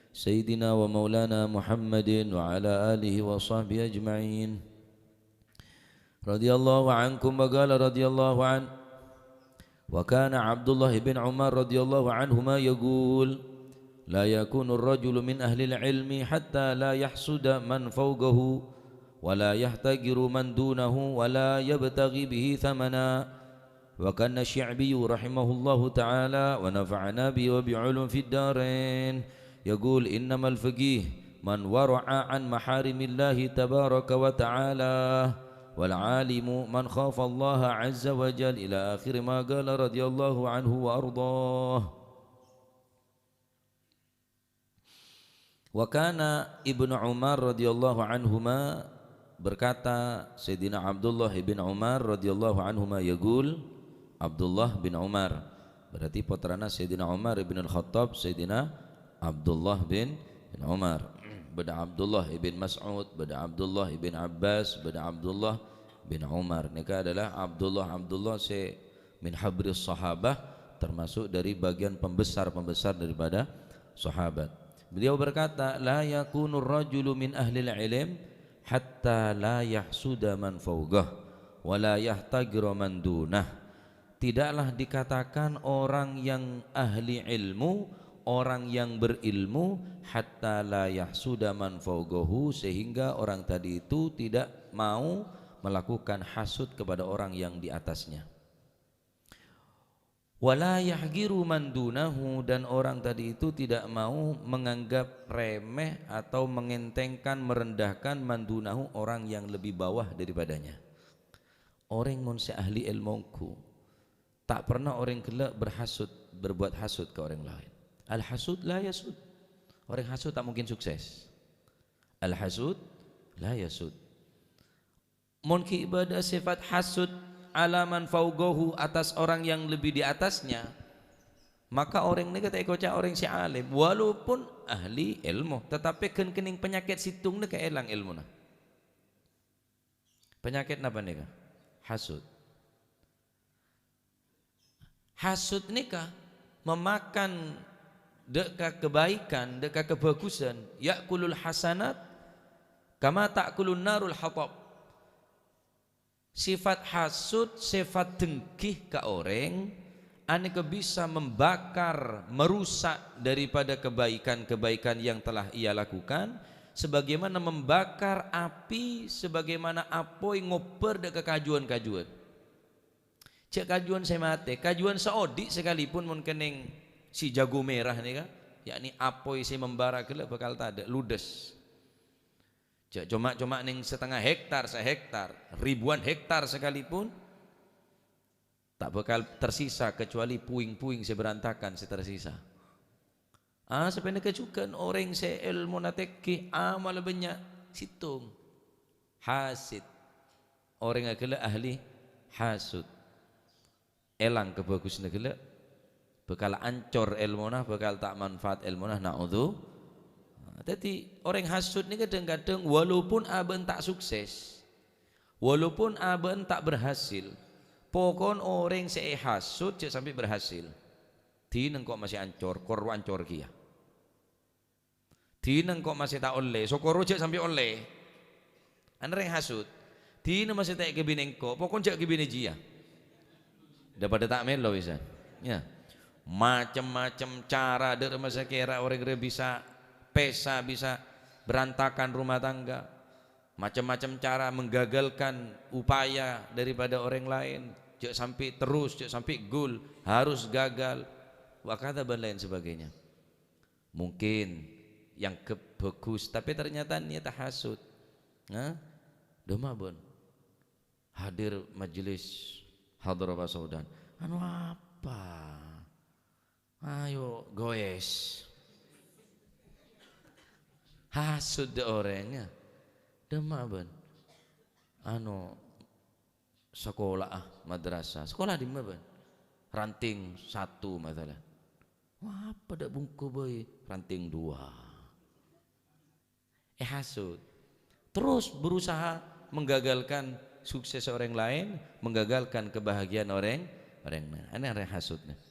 سيدنا ومولانا محمد وعلى آله وصحبه أجمعين. رضي الله عنكم وقال رضي الله عنه. وكان عبد الله بن عمر رضي الله عنهما يقول: لا يكون الرجل من أهل العلم حتى لا يحسد من فوقه، ولا يحتقر من دونه، ولا يبتغي به ثمنا. وكان الشعبي رحمه الله تعالى ونفعنا به وبعلومه في الدارين يقول: إنما الفقيه من ورع عن محارم الله تبارك وتعالى، والعالم من خاف الله عز وجل، إلى آخر ما قال رضي الله عنه وأرضاه. Wa kana Ibnu Umar radhiyallahu anhuma, berkata, Sayyidina Abdullah ibn Umar radhiyallahu anhuma yaqul, Abdullah bin Umar, berarti putrana Sayyidina Umar ibn Al-Khattab, Sayyidina Abdullah bin, bin Umar. Bâdâ Abdullah ibn Mas'ud, bâdâ Abdullah ibn Abbas, bâdâ Abdullah bin Umar. Nèka adalah Abdullah-Abdullah sè min habris sahabah, termasuk dari bagian pembesar-pembesar daripada sahabat. Beliau berkata, "La yakunur rajulu min ahlil ilm hatta la yahsuda man fawqah, wa la yahtaqira man dunah." Tidaklah dikatakan orang yang ahli ilmu, orang yang berilmu, hatta la yahsuda man fawqahu, sehingga orang tadi itu tidak mau melakukan hasud kepada orang yang di atasnya. "Wa la yahqiru man dunahu," dan orang tadi itu tidak mau menganggap remeh atau mengentengkan, merendahkan, man dunahu, orang yang lebih bawah daripadanya. Orèng mon sè ahli èlmo ongghu, ta' pernah orèng ghellâ' berhasud, berbuat hasud ka orèng laèn. Al-hasud la yasud. Orèng hasud ta' mungkin sukses. Al-hasud la yasud. Mon ghi' bâdâ sifat hasud ala man fawqahu, atas orang yang lebih di atasnya, maka orèng nèka ta' èkoca' orèng sè alim, walaupun ahli èlmo, tetapi ghân kennèng panyakèt sèttong nèka èlang èlmona. Panyakèt napa nèka? Hasud. Hasud nèka memakan dâ' ka kabaikan, dâ' ka kabhâghusân, ya'kulul hasanat kama ta'kulun narul hatab. Sifat hasud, sifat dengghi ka orèng, anèka bisa membakar, merusak daripada kebaikan-kebaikan yang telah ia lakukan, sebagaimana membakar api, sebagaimana apoy ngobbhâr dâ' ka kajuwân-kajuwân. Jhâ' kajuwân sè matè, kajuwân sè odi' sakalipun mon kennèng si jago merah nèka, yakni apoy sè membara ghellâ' bhâkal tadâ', ludes. Jhâ' coma-coma nèng satengnga hektar, sahektar, ribuan hektar sakalipun, ta' bhâkal tersisa kecuali puing-puing sè berantakan sè tersisa. Ah, sapanèka jhughân orèng sè èlmona tèngghi, amalla bânnya', sèttong. Hasid. Orèngnga ghellâ' ahli hasud. Èlang kabhâghusânna ghellâ'. Bhâkal ancor èlmona, bhâkal ta' manfaat èlmona, na'udzu. Nah, dhâddhi, orèng hasud nèka kadhâng-kadhâng walaupun abâ'na ta' sukses, walaupun abâ'na ta' berhasil, pokon orèng sè èhasud jhâ' sampè' berhasil. Dinah engko' masè ancor, kor ancor kèya. Dinah engko' masè ta' ollè, sokoro jhâ' sampè' ollè. Ana rèng hasut, "Dinah masè ta' èkabinè engko', pokokna jhâ' kabinè jiyâ." Dâ-padâ ta' mèlo bisa. Ya. Macem-macem cara dâ' remma sakèra orèng rèya bisa pèsa, bisa berantakan rumah tangga. Macem-macem cara menggagalkan upaya daripada orèng laèn. Jhâ' sampè' terros, jhâ' sampè' gol, harus gagal. Wa kadza bân laèn sebagainya. Mungkin yang ke-, bagus, tapi ternyata niat hasut. Nah, dâ' emma bân. Hadir majelis hadrah pasaudan. Anu apa? Ayo, goes. Hasut dâ' orèng, ya. Dâ' emma bân. Anu, sakola, ah, madrasah. Sakola dimma bân? Ranting satu, masalah. Wah, apa dâ' bungko bhâi? Ranting dua. Eh, hasut. Terus berusaha menggagalkan sukses orang lain, menggagalkan kebahagiaan orang, orang lain. Ana rèng hasut nèka.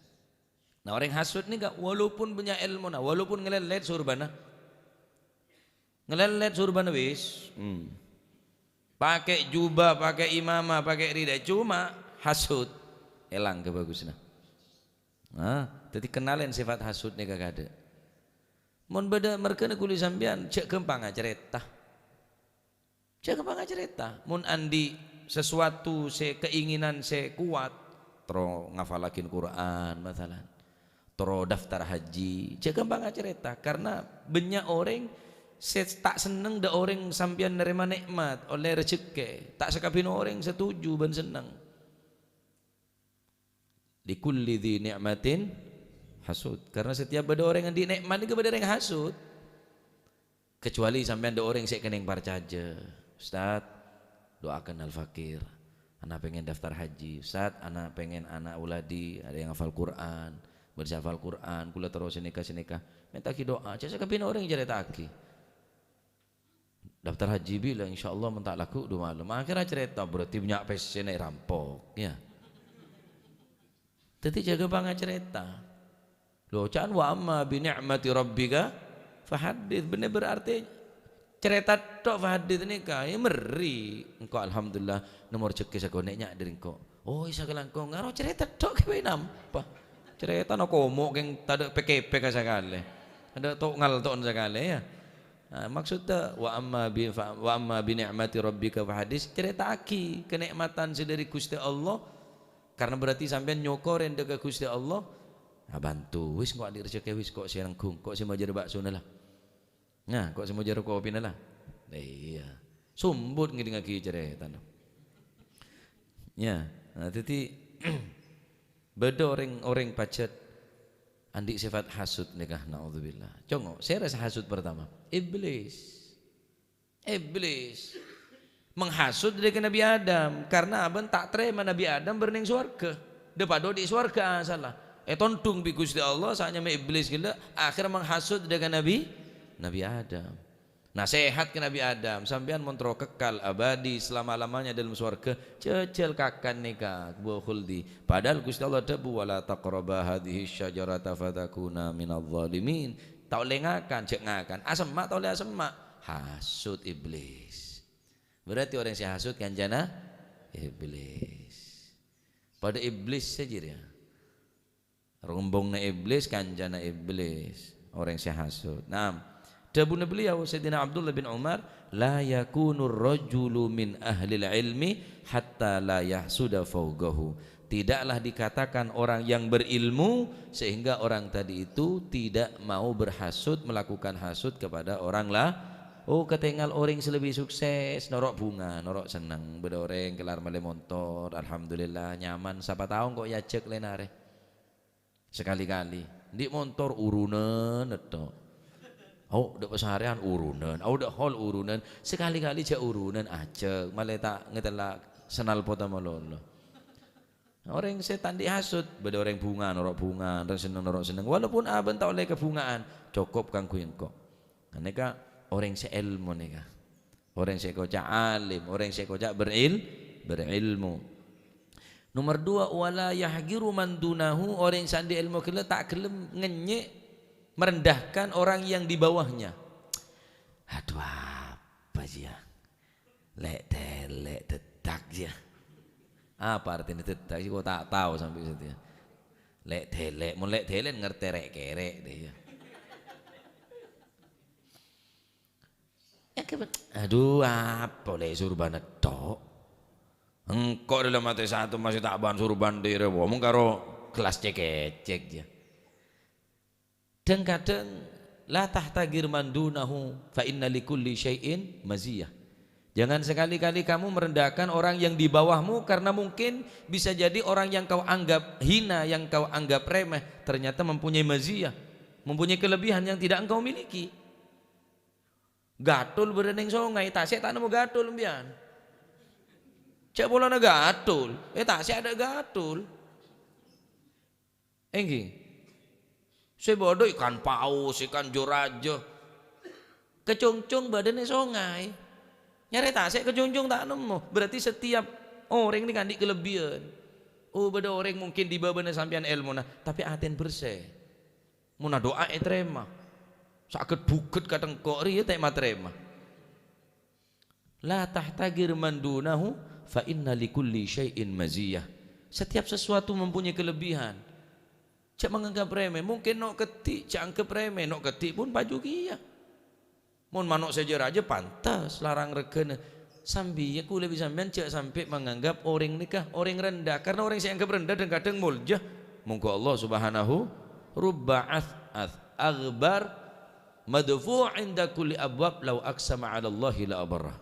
Nah, orèng hasut nèka, walaupun bânnya' èlmona, walaupun ngalèlèt sorbhâna. Ngalèlèt sorbhâna wis. Hmm. Pakai jubah, pakai imamah, pakai rida, cuma hasut. Èlang kabhâghusânna. Nah, dhâddhi kennalè sèfat hasut nèka kadâ'. Mon bâdâ marghâna ghuli sampèyan, jhâ' ghâmpang acarèta. Jhâ' ghâmpang acarèta. Mon andi' sesuatu sè, keinginan sè kowat, terro ngafallaghi Qur'an, masalan. Terro daftar haji, jhâ' ghâmpang acarèta. Karna bânnya' orèng sè ta' senneng dâ' orèng sampèyan narèma nè'mat, ollè rajhekkè. Ta' sakabinna orèng setuju bân senneng. "Likulli dzi ni'matin hasud." Karena setiap bâdâ orèng andi' nè'mat nèka bâdâ orèng hasut. Kecuali sampèyan dâ' orèng sè kennèng parcajâ. "Ustaz, doakan al-fakir. Ana pengen daftar haji. Ustaz, ana pengen ana' oladi ada yang hafal Quran. Bârâs hafal Quran, kaulâ terro sanèka-sanèka. Mènta'aghi doa." Jhâ' sakabinna orèng ècarèta'aghi. Daftar haji bilâ, insyaallah mon ta' lagghu' du malem. Akhirnya cerita, berarti bânnya' pèssèna èrampok, ya. Dhâddhi jhâ' ghâmpang acarèta. Lho, ca'na, "Wa amma bi ni'mati rabbika fahaddits." Bânnè berarti carèta tok fahaddits nèka, ya merri. Engko' alhamdulillah, nemmo rajhekkè sakonè' nya' dâri engko'. Oh, isa kalangkong, ngaro carèta tok kèbâ nampa. Carètana komo' kèng tadâ' pèkè-pèkè sakalè. Tadâ' to-, ngalto'na sakalè, ya. Nah, maksudnya, "Wa amma bi fa-, wa amma bi ni'mati rabbika fahaddits," carèta'aghi kenè'matan sè dâri Ghustè Allah, karena berarti sampèyan nyokorè dâ' ka Ghustè Allah, nah, bantu, wis engko' andi' rajhekkè, wis, ko' sè nangghung, ko' sè majâr bakso nala. Nah, ko' sè majâr kopina la. Iyâ. Sombot ngèdingngaghi carètana. Ya, nah, dhâddhi bâdâ orèng-orèng pajhât andi' sèfat hasut nèka, naudzubillah. Congo', sèra sè hasut pertama? Iblis. Iblis. Menghasut dâri ka Nabi Adam, karena abân ta' tarèma Nabi Adam bârâ' neng sowarghâ. Dâ-padâ odi' sowarghâ asalla. Ètondhung bi' Ghustè Allah, saèngghâ Iblis ghellâ', akhèr menghasut dâri ka Nabi, Nabi Adam. Nasèhat ka Nabi Adam, "Sampèyan mon terro kekal abadi selama-lamanya dalam sowarghâ, jhâjhâl kakan nèka, buah khuldi." Padahal Ghustè Allah dhâbu, "Wa la taqraba hadhihi syajarata fatakuna minadh dhalimin." Ta' ollè ngakan, jhâ' ngakan. Asemma' ta' ollè asemma'. Hasut Iblis. Berarti orèng sè hasut kancana Iblis. Padâ Iblis sajâ rèya. Rombongnga Iblis, kancana Iblis, orèng sè hasut. Naam. Dhâbuna beliau, Sayyidina Abdullah bin Umar, "La yakunur rajulu min ahlil ilmi hatta la yahsuda fauqahu." Tidaklah dikatakan orang yang berilmu sehingga orang tadi itu tidak mau berhasut, melakukan hasut kepada orang la-, oh, katèngal orèng sè lebbi sukses, noro' bhunga, noro' senneng. Bâdâ orèng kellar mellè montor, alhamdulillah, nyaman, sapa tao engko' èajhâk lènarè. Sakali-kali, andi' montor urunan tok. Au, dâ' pasarèyan urunan, au, dâ' hol urunan, sakali-kali jhâ' urunan, ajhâk, malè ta' ngatela' sanalpota malolo. Orèng sè ta' andi' hasut, bâdâ orèng bhunga noro' bhunga, orèng senneng noro' senneng. Walaupun abân ta' ollè kabhungaan, cokop kaangghuy engko'. Ghânèka orèng sè èlmo nèka. Orèng sè èkoca' alim, orèng sè èkoca' beril-, berilmu. Nomor dua, "Wala yahqiru man dunahu," orèng sè andi' èlmo ghellâ' ta' ghellem ngènyè', merendahkan orang yang di bawahnya. Aduh, apa sih ya? Lè'-dellè' dâddhâk, yâ. Apa artèna dâddhâk, sè kok ta' tao sampè' satèya. Lè'-dellè', mon lè'-dellè' ngartè rè'-kèrè', dâ, yâ. Yâ, kè-, adhu, apa lè' surbana tok? Engko' dâlem atè sèttong masih ta' bân surban dâri, wah, mon karo gelas cèk-kècèk, yâ. Dhâng-kadhâng, "La tahtagir man dunahu, fa inna likulli syai'in maziyah." Jangan sekali-kali kamu merendahkan orang yang di bawahmu, karena mungkin bisa jadi orang yang kau anggap hina, yang kau anggap remeh, ternyata mempunyai maziyah, mempunyai kelebihan yang tidak engkau miliki. Ghâtul bâdâ neng songay, tasè' ta' nemmo ghâtul sampèyan. Cè' polana ghâtul, è tasè' adâ' ghâtul. Èngghi. Sè bâdâ ikan paus, ikan juraja. Kacongcong bâdâna è songay. Nyarè tasè' kacongcong ta' nemmo. Berarti setiap orèng nèka andi' kelebihan. Oh, bâdâ orèng mungkin di bâbâna sampèyan èlmona, tapè atèna bersè. Mon adu'a ètarèma. Saghet bhughut ka tengko' rèya ta' matarèma. "La tahtagir man dunahu, fa inna likulli syai'in maziyah." Setiap sesuatu mempunyai kelebihan. Jhâ' manganggap remeh. Mungkin no' keddhi' jhâ' anggap remeh, no' keddhi' pon paju kèya. Mon mano' sè jâ-rajâ pantes larang regghâna. Sambi, yâ, kaulâ bi' sampèyan jhâ' sampè' manganggap orèng nèka orèng rendah, karena orèng sè èanggap rendah dhâng-kadhâng molja. Mongghu Allah Subhanahu, "Rubba ath'ath aghbar madfu' 'inda kulli abwab, law aqsama 'alallahi la abarrah."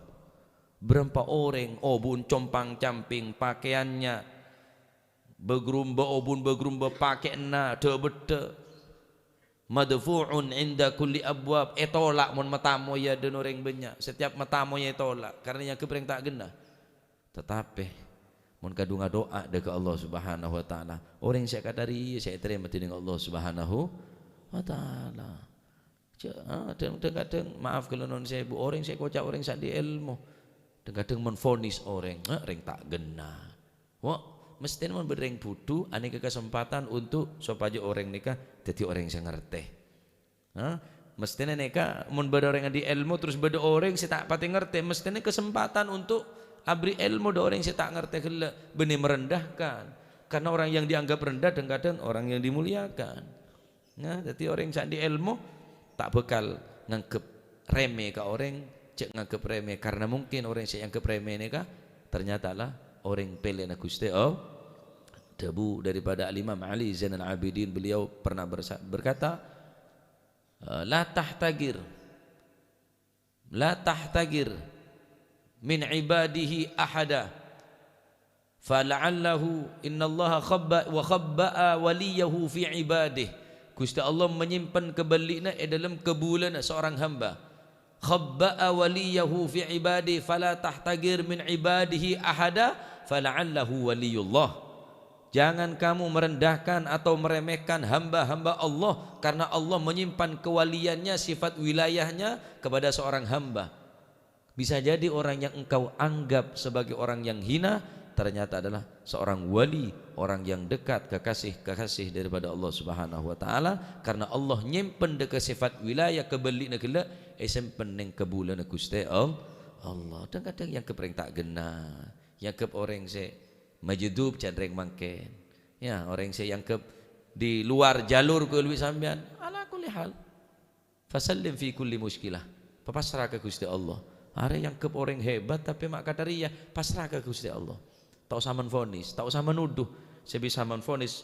Bârâmpa orèng obu'en compang-camping, pakèyanna bâgrumba, obu'en bâgrumba, pakèyanna dhâ-bâddhâ. "Madfu'un 'inda kulli abwab," ètolak mon matamoy è adâ'na orèng bânnya'. Setiap matamoy ètolak, karena èanggep orèng ta' ghenna. Tatapè, mon kadhung adu'a dâ' ka Allah Subhanahu wa Ta'ala, orèng sè ka'dinto rèya sè ètarèma dhinèng Allah Subhanahu wa Ta'ala. Jhâ-, ah, dhâng-, dhâng-kadhâng, maaf ghâllu non sèbu, orèng sè èkoca' orèng sè andi' èlmo. Dhâng-kadhâng mon vonis orèng, "Eh, orèng ta' ghenna." Wa, mesthèna mon bâdâ orèng budhu, anèka kasempatan untuk sopajâ orèng nèka dhâddhi orèng sè ngartè. Ha? Mesthèna nèka, mon bâdâ orèng andi' èlmo, terus bâdâ orèng sè ta' patè ngartè, mesthèna kasempatan untuk aberri' èlmo dâ' orèng sè ta' ngartè ghellâ', bânnè merendahkan. Karena orang yang dianggap rendah, dhâng-kadhâng orang yang dimuliakan. Nah, dhâddhi orèng sè andi' èlmo ta' bhâkal nganggep remeh ka orèng, jhâ' nganggep remeh, karena mungkin orèng sè èanggep remeh nèka ternyata la orèng pèlèna Ghustè Allah. Dhâbu daripada Al-Imam Ali Zainal Abidin, beliau pernah bersa-, berkata, eh, "La tahtagir." "La tahtagir min ibadihi ahada, fala'allahu innallaha khabba-, wa khabba'a waliyahu fi ibadih." Ghustè Allah manyimpen kabâlli'na è dâlem kabulâna seorang hamba. "Khabba'a waliyahu fi ibadih, fala tahtagir min ibadihi ahada, fala'allahu waliyullah." Jangan kamu merendahkan atau meremehkan hamba-hamba Allah, karena Allah menyimpan kewaliannya, sifat wilayahnya kepada seorang hamba. Bisa jadi orang yang engkau anggap sebagai orang yang hina, ternyata adalah seorang wali, orang yang dekat, kekasih-kekasih daripada Allah Subhanahu wa Ta'ala, karena Allah nyimpen dâ' ka sifat wilayah kabâlli'na ghellâ', èsimpen neng kabulâna Ghustè All-, Allah. Dhâng-kadhâng èanggep orèng ta' ghenna, èanggep orèng sè majdub jhân rèng mangkèn. Ya, orèng sè èanggep di luar jalur kaulâ bi' sampèyan. Ala kulli hal. Fasallim fi kulli musykilah. Papassra ka Ghustè Allah. Arèya èanggep orèng hebat, tapè ma' kadhâriyâ, passra ka Ghustè Allah. Ta' osa menvonis, ta' osa menuduh. Sè bisa menvonis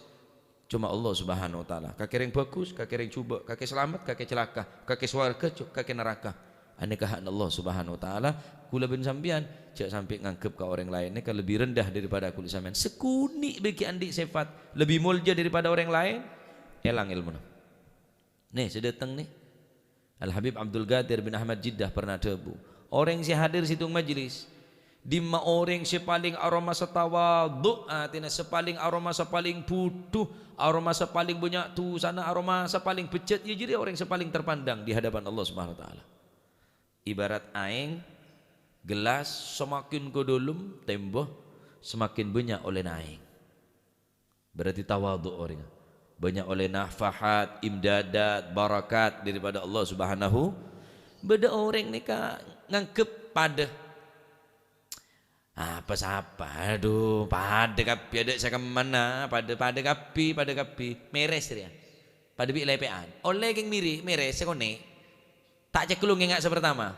coma Allah Subhanahu wa Ta'ala. Kakè rèng bhâghus, kakè rèng jhubâ', kakè salamet, kakè calaka, kakè sowarghâ, jo-, kakè naraka. Anèka hakna Allah Subhanahu wa Ta'ala. Kaulâ bân sampèyan, jhâ' sampè' nganggep ka orèng laèn nèka lebih rendah daripada kaulâ sampèyan. Sakonè' bhâi ghi' andi' sèfat lebih molja daripada orèng laèn. Èlang èlmona. Nè, sè dâteng nè. Al-Habib Abdul Qadir bin Ahmad Jiddah pernah dhâbu, "Orèng sè hadir sèttong majlis, dimma orèng sè palèng aromasa tawadhu', atèna sè palèng aromasa palèng budhu, aromasa palèng bânnya' dhusana, aromasa palèng bejjhât, iyâ jârèya orèng sè palèng terpandang di hadapan Allah Subhanahu wa Ta'ala." Ibarat aèng, gelas semakin ke dalam, tèmbhâ semakin bânnya' ollèna aèng. Berarti tawadhu' orèngnga. Bânnya' ollè nafahat, imdadat, barakat daripada Allah Subhanahu. Bâdâ orèng nèka nganggep padâ. Apa sapa? Adhu, padâ kabbhi, adâ' sè kemma'na, padâ, padâ kabbhi, padâ kabbhi. Mèrès rèya. Padâ bi' lèpè'an. Ollè kèng mèrè', mèrès sè konè'. Ta' cèklung ngènga' sè partama.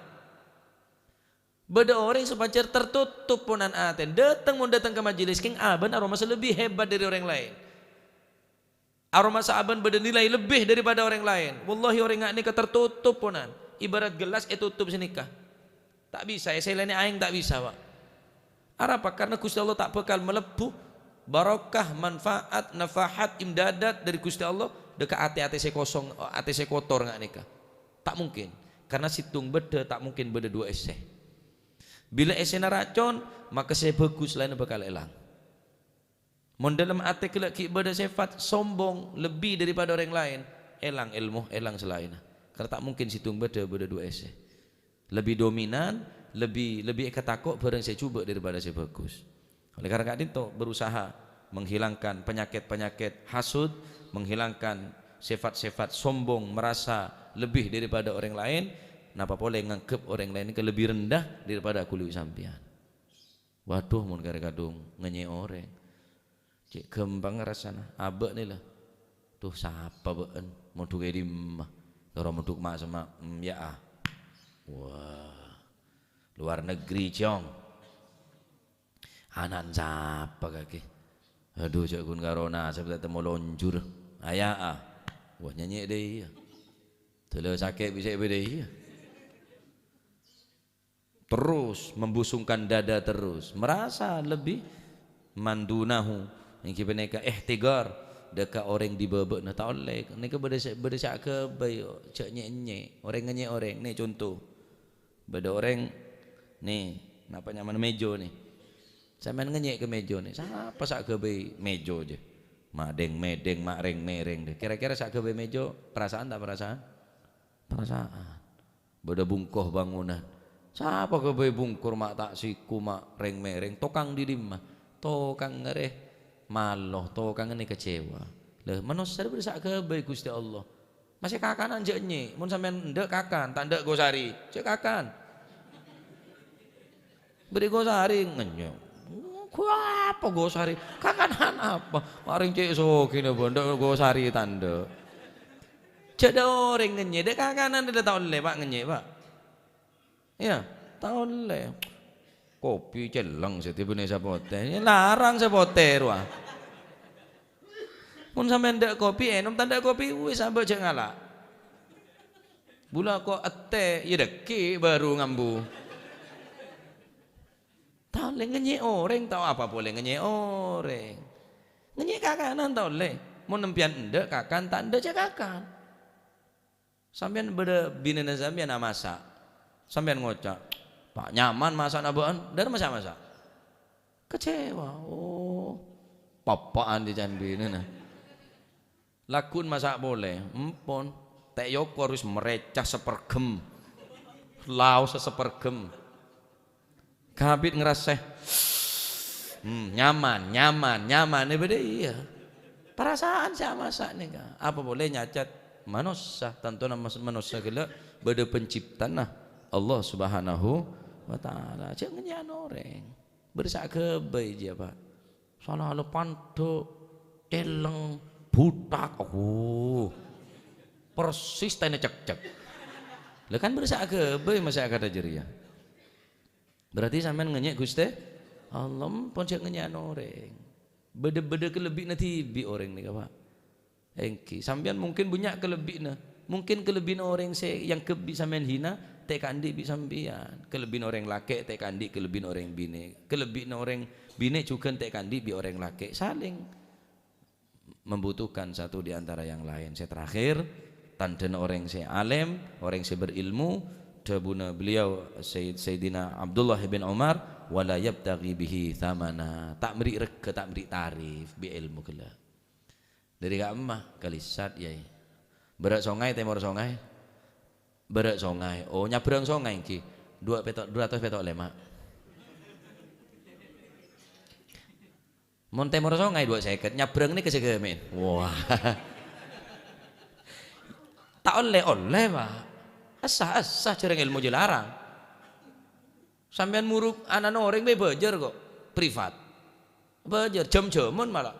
Bâdâ orèng sè pajhâr tertutup ponan atèna. Dâteng, mon dâteng ka majelis, kèng abâ'na aromasa lebbi hebat dâri orèng laèn. Aromasa abâ'na bâdâ nilai lebbi daripada orèng laèn. Wallahi, orèng nga' nèka tertutup ponan. Ibarat gelas ètutup sanèka. Ta' bisa, èsèlènè aèng ta' bisa, Pak. Arapa? Karna Ghustè Allah ta' bhâkal malebbhu barokah, manfaat, nafahat, imdadat dâri Ghustè Allah dâ' ka atè-atè sè kosong, atè sè kotor nga' nèka. Ta' mungkin. Karna sèttong bâdâ ta' mungkin bâdâ duwâ' èssè. Bilâ èssèna racon, maka sè bhâghus laènna bhâkal èlang. Mon dâlem atè ghellâ' ghi' bâdâ sèfat sombong lebbi dâripada orèng laèn, èlang èlmo, èlang sè laènna. Karna ta' mungkin sèttong bâdâ, bâdâ duwâ' èssè. Lebbi dominan, lebbi, lebbi èkatako' bhârâng sè jhubâ' dâripada sè bhâghus. Oleh karena ka'dinto, berusaha menghilangkan penyakit-penyakit hasud, menghilangkan sèfat-sèfat sombong, merasa lebbi dâripada orèng laèn, napa polè nganggep orèng laèn ghâ' lebbi rendah dâripada ghuli sampèyan. Waduh, mon karè kadhung ngènyè' orèng. Cè' ghâmpang rassana. Abâ' nè la. Duh, sapa bâ'na? Mondhuk è dimma? Toro' mondhuk ma'-, semma', em, ya, ah. Wah. Luar negeri, Cong. Ana'na sapa kakè? Adhu, jhâ' ghun karo nasèb ta' temmo lonjur. Aya, ah. Wah, ngènyè' dâ' iyâ. Dâlâ sakè' bisa bâdâ iyâ. Terus membusungkan dada terus, merasa lebih, man dunahu, èngghi panèka ihtiqar dâ' ka orèng è bâbâna, ta' ollè. Nèka bâdâ sè, bâdâ sè aghâbây, jhâ' ngènyè'. Orèng ngènyè' orèng. Nè, conto. Bâdâ orèng, nè, napa nyamana mèjâ, nè. Sampèyan ngènyè' ka mèjâ, nè. Sapa sè aghâbây mèjâ, jâ? Madheng-mèdheng, ma' rèng-mèrèng, dâ. Kira-kira sè aghâbây mèjâ, perasaan ta' perasaan? Perasaan. Bâdâ bungko bangunan. Sapa ghâbây bungko ma' ta' sèko, ma' rèng-mèrèng? Tokang dâ' dimma? Tokang ngarè malo, tokang nè kecewa. Lah, manossa bâdâ sè aghâbây Ghustè Allah. Masè kakanan jhâ' ngènyè'. Mon sampèyan endâ' kakan, ta' endâ' ghosarè. Jhâ' kakan. Bârri' ghosarè ngènyè'. Ghâ' apa ghosarè? Kakanan apa? Marèng cè' sogina, bâ, endâ' ghosarè ta' endâ'. Jhâ' dâ' orèng ngènyè', dâ' kakanan dâ' ta' ollè, Pak, ngènyè', Pak. Iyâ, ta' ollè. Kopi celleng sè dibânnè sè potè. Larang sè potè rowa. Mon sampèyan endâ' kopi, ènom ta' endâ' kopi, wis, abâ' jhâ' ngala'. Bulâ ko' ètè, iyâ dhâggi' bhâru ngambu. Ta' ollè ngènyè' orèng, ta' apa polè ngènyè' orèng. Ngènyè' kakanan ta' ollè. Mon sampèyan endâ' kakan, ta' endâ' jhâ' kakan. Sampèyan bâdâ binèna sampèyan amasa'. Sampèyan ngoca', "Ta' nyaman masa'na bâ'ân, dâremma sè amasa'?" Kecewa. Oh, pappa'an dica'na binèna. Lagghu'na masa' polè, empon. Tè' yokor wis marèca saperghem. Laossa saperghem. Kabit ngerasè. Hmm, nyaman, nyaman, nyaman. Iyâ, bâdâ iyâ. Perasaan sè amasa' nèka. Apa polè nyacet manossa, tantona mas-, manossa ghellâ' bâdâ penciptana Allah Subhanahu wa Ta'ala. Jhâ' ngènyè'an orèng. Bârri' sè aghâbây jiyâ, Pak. Sala-sala pandâ', celleng, butak. Oh. Persis tèna cekcek. Lah kan bârri' sè aghâbây masè akadâ jârèya. Berarti sampèyan ngènyè' Ghustè Allah, empon jhâ' ngènyè'an orèng. Bâdâ-bâdâ kalebbi'na dhibi' orèng nèka, Pak. Èngghi, sampèyan mungkin bânnya' kalebbi'na. Mungkin kalebbi'na orèng sè èangghep bi' sampèyan hina, ta' èkaandi' bi' sampèyan. Kalebbi'na orèng lakè' ta' èkaandi' kalebbi'na orèng binè'. Kalebbi'na orèng binè' jhughân ta' èkaandi' bi' orèng lakè'. Saling membutuhkan satu di antara yang lain. Sè terakhir, tandhâna orèng sè alèm, orèng sè berilmu, dhâbuna beliau, Sayyid-, Sayyidina Abdullah bin Umar, "Wa la yabtaghi bihi thamana." Ta' mèrè' règhâ, ta' mèrè' tarif, bi' èlmo ghellâ'. Dâri ka'emma, kalèsat, Yai. Bârâ' songay, tèmor songay? Bârâ' songay. Oh, nyabrâng songay èngghi. Dua pèto', dua ratus pèto' lèma'. Mon tèmor songay, dua sèket. Nyabrâng nèka sè ghâmèn. Wah. Ta' ollè, ollè, Pak. Essa, essa, jhârâng èlmo jhâ' larang. Sampèyan morok ana'na orèng bhâi bhâjâr kok, privat. Bhâjâr, jam-jaman mala.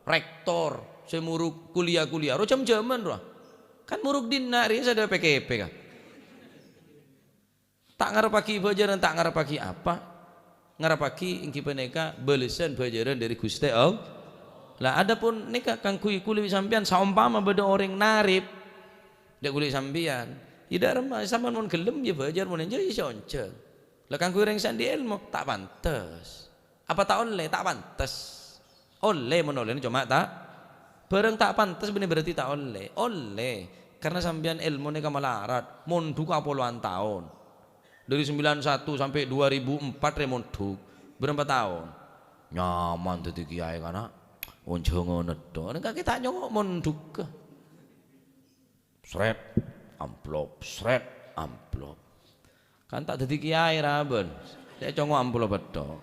Rektor, sè morok kuliah-kuliah, ro jam-jaman ro. Kan morok dinna' rèya sadhâjâ P K P, kan? Ta' ngarebbhâghi bhâjârân, ta' ngarebbhâghi apa. Ngarebbhâghi èngghi panèka bâlessan bhâjârân dhâri Ghustè Allah. Lah, adapun nèka kaangghuy kulâ bi' sampèyan, saompama bâdâ orèng narèp, dâ' kulâ bi' sampèyan, iyâ dâ' remma, sampèyan mon ghellem, iyâ bhâjâr, mon enjâ', iyâ sè onjhâng. Lah, kaangghuy orèng sè andi' èlmo, ta' pantes. Apa ta' ollè? Ta' pantes. Ollè, mon ollè, coma ta', bârâng ta' pantes bânnè berarti ta' ollè. Ollè. Karna sampèyan èlmo nèka malarat, mondhugghâ polowan taon. Dhâri sembilan satu sampè' dua ribu empat rè mondhuk. Bârâmpa taon? Nyaman dhâddhi kèyaè, kana'. Onjhângan nèddhâ. Nèng kakè ta' nyongo' mondhugghâ. Sret, amplop, sret, amplop. Kan ta' dhâddhi kèyaè ra bân. Sè ècongo' amplop pètto'.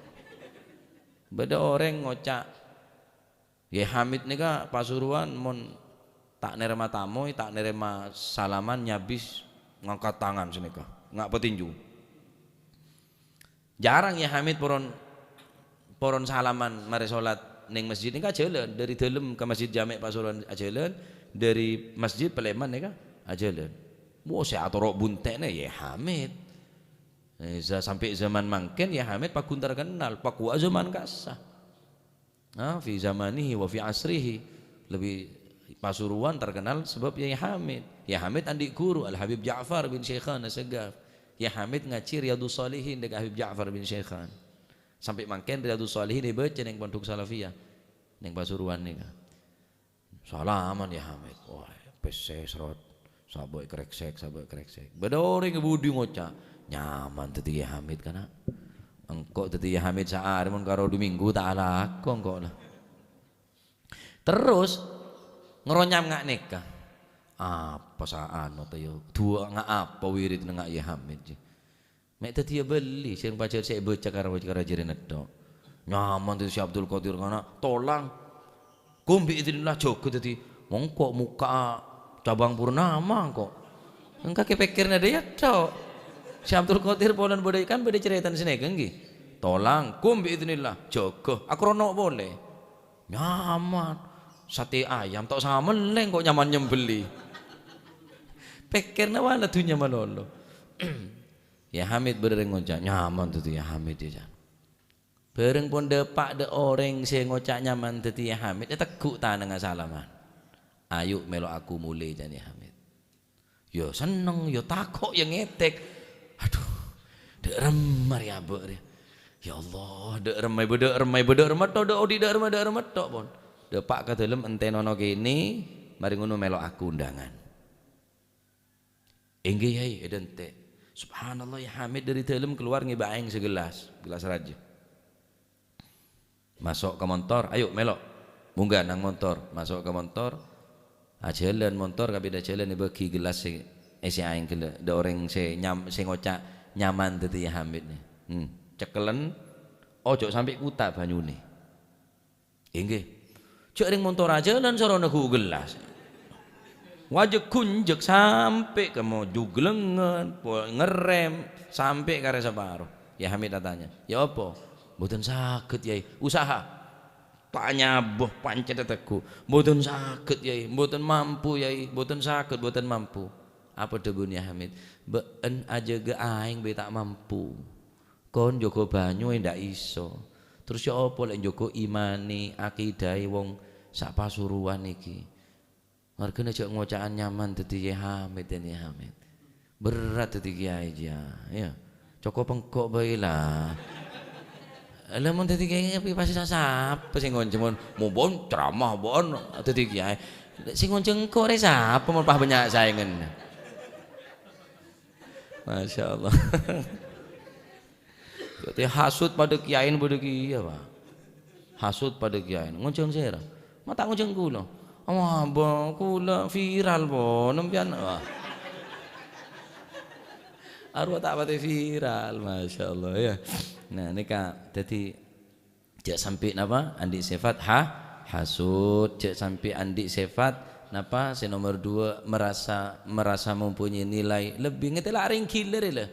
Bâdâ orèng ngoca', "Yai Hamid nèka Pasuruan mon ta' narèma tamoy, ta' narèma salaman, nyabis ngangkat tangan sanèka, nga' patinju." Jhârâng Yai Hamid poron, poron salaman marè solat neng masjid nèka ajhâlân, dhâri dâlem ka Masjid Jami' Pasuruan ajhâlân, dhâri masjid Palèman nèka ajhâlân. Wo, sè atoro' bunte'na Yai Hamid. Eh, za-, sampè' zaman mangkèn Yai Hamid paggun terkenal, pakowa zaman kassa. Ah, fi zamanihi wa fi asrihi. Lebbi Pasuruan terkenal sebab Yai Hamid. Yai Hamid andi' ghuru, Al Habib Ja'far bin Syaikhan As-Segaf. Yai Hamid ngajhi Riyadhus Shalihin dhâ' Habib Ja'far bin Syaikhan. Sampè' mangkèn Riyadhus Shalihin èbâca neng Pondhuk Salafiyah, neng Pasuruan nèka. Salaman Yai Hamid. Wah, pèssè srot. Sabâ' krèksèk, sabâ' krèksèk. Bâdâ orèng è budi ngoca', "Nyaman dhâddhi Yai Hamid, kana'. Engko' dhâddhi Yai Hamid saarè mon karo du minggu ta' alako engko' la." Terros ngronyam nga' nèka. Apa saano ta' iyâ? Du'a nga' apa wiridna nga' Yai Hamid, jhi? Mè' dhâddhiyâ bâli, sè pajhât sè èbâca karo, karo jârèya nèddhâ. Nyaman dhâddhi Syekh Abdul Qadir, kana', tolang. Kum bi idznillah jâgâ dhâddhi, mongko mokka'a cabang Purnama engko'. Engka kè pèkkèrna dhâ' iyâ tho. Syekh Abdul Qadir polana bâdâ, kan bâdâ carètana sanèka, ènggi. Tolang, kum bi idznillah, jâgâ, akrono' polè. Nyaman. Satè ayam ta' osa mellè engko' nyaman nyembelli. Pèkkèrna wala dhunnya malolo. Yai Hamid bâdâ rèng ngoca', "Nyaman dhâddhi Yai Hamid, yâ, Can." Bârâng pon dâpa' dâ' orèng sè ngoca' nyaman dhâddhi Yai Hamid, ètegghu' tanangnga salaman. "Ayo mèlo aku molè," ca'na Yai Hamid. Yâ senneng, yâ tako', yâ ngètèk. Adhu, dâ' remma rèya abâ' rèya. Ya Allah, dâ' remma, bâ dâ' remma, bâ dâ' remma tho, dâ' odi' dâ' remma, dâ' remma tho, pon. Dâpa' ka dâlem, èntènono kènè', marè ngono mèlo aku undangan. "Èngghi, Yai, èdântè'." Subhanallah, Yai Hamid dâri dâlem kalowar ngèbâ aèng sagellas, gelas rajâ. Maso' ka montor, "Ayo, mèlo." Mongghâ nang montor, maso' ka montor. Ajhâlân montor, kabinda jhâlân èbâghi gelas sè èsè aèng ghellâ'. Dâ' orèng sè nyam-, sè ngoca' nyaman dhâddhi Yai Hamid. Hmm, cèkkèlèn, ojhâ sampè' kota bhânyuna. "Èngghi." Jhâ' rèng montor ajhâlân soro neggu' gelas. Wajâ ghunjek sampè' ka mo-, juglengngan, po-, ngerrem, sampè' karè saparo. Yai Hamid atanya, "Ya apa?" "Mboten saged, Yai." "Usaha." Ta' nyabâ, pancèt ètegghu'. "Mboten saged, Yai. Mboten mampu, Yai. Mboten saged, mboten mampu." Apa dhâbuna Yai Hamid? "Bâ'na ajâgâ aèng bhâi ta' mampu. Kon jâgâ bhânyu ènda' iso. Terros ya apa lè' jâgâ imanè, akidaè wong sapasuruwan iki? Marghâna jhâ' ngoca'an nyaman dhâddhi Yai Hamid, Yai Hamid. Berrâ' dhâddhi kèyaè, jiyâ. Yâ. Cokop engko' bhâi, la. Lah, mon dhâddhi kèyaè, pasti sa-, sapa sè ngonjhâng, mon? Mon bâ'na ceramah, bâ'na dhâddhi kèyaè. Sè ngonjhâng engko' rè sapa, mon pas bânnya' saènganna?" Masya Allah. Berarti hasut padâ kèyaèna padâ kèya, Pak. Hasut padâ kèyaèna. Ngonjhâng sèra? Ma' ta' ngonjhâng kaulâ. Wah, bâ, kaulâ viral, bâ, sampèyan. Wah. Arowa ta' patè viral, Masya Allah, yâ. Nah, nèka dhâddhi jhâ' sampè' napa? Andi' sèfat ha-, hasut. Jhâ' sampè' andi' sèfat napa? Sè nomer dua, merasa, merasa mempunyai nilai lebih. Ngètè la rèng ghilâ rè, la.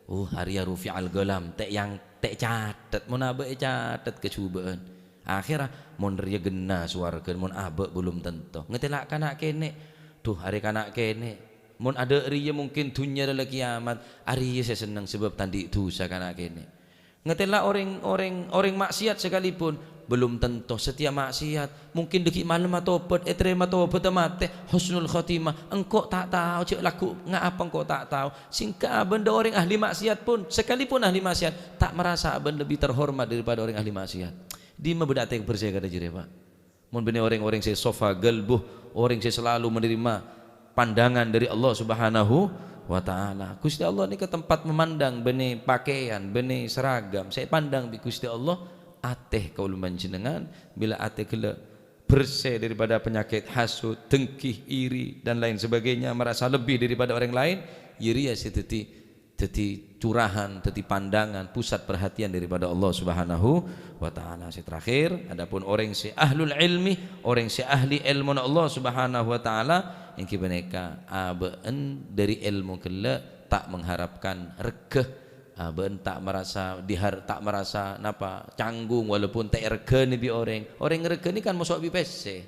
Oh, arèya rufi'al qalam, ta' yang, ta' ècatet, mon abâ' ècatet kajhubâ'ân. Akhèrra, mon rèya ghenna sowarghâ, mon abâ' belum tanto. Ngatèla' kana' kènè'. Duh, arè kana' kènè'. Mon adâ' rèya mungkin dhunnya rèla kiyamat. Arèya sè senneng sabâb ta' andi' dhusa kana' kènè'. Ngatèla' orèng, orèng, orèng maksiat sakalipun, belum tanto satèya maksiat. Mungkin dâgghi' malemma tobat, ètarèma tobatta matè, husnul khotimah. Engko' ta' tao, jhâ' lagghu' nga' apa engko' ta' tao. Sèngghâ bân dâ' orèng ahli maksiat pun, sakalipun ahli maksiat, ta' marasa bân lebbi terhormat daripada orèng ahli maksiat. Dimma bâdâ atè bhersè kadhâ' jârèya, Pak? Mon bânnè orèng-orèng sè sofa galbuh, orèng sè salalu menerima pandangan dâri Allah Subhanahu wa Ta'ala. Ghustè Allah nèka tempat memandang bânnè pakèyan, bânnè seragam. Sè èpandang bi' Ghustè Allah, atè kaulâ panjhennengngan. Bilâ atè ghellâ' bhersè daripada penyakit hasud, dengki, iri, dan lain sebagainya, merasa lebih daripada orang lain, iyâ rèya sè dhâddhi, dhâddhi curahan, dhâddhi pandangan, pusat perhatian daripada Allah Subhanahu wa Ta'ala. Sè terakhir, adapun orèng sè ahlul ilmi, orèng sè ahli èlmona Allah Subhanahu wa Ta'ala, èngghi panèka abâ'na dâri èlmo ghellâ' ta' mengharapkan rega. Ah, bân ta' marasa dihar-, ta' marasa napa, canggung, walaupun ta' èregghâni bi' orèng. Orèng ngarègghâni kan moso' bi' pèssè.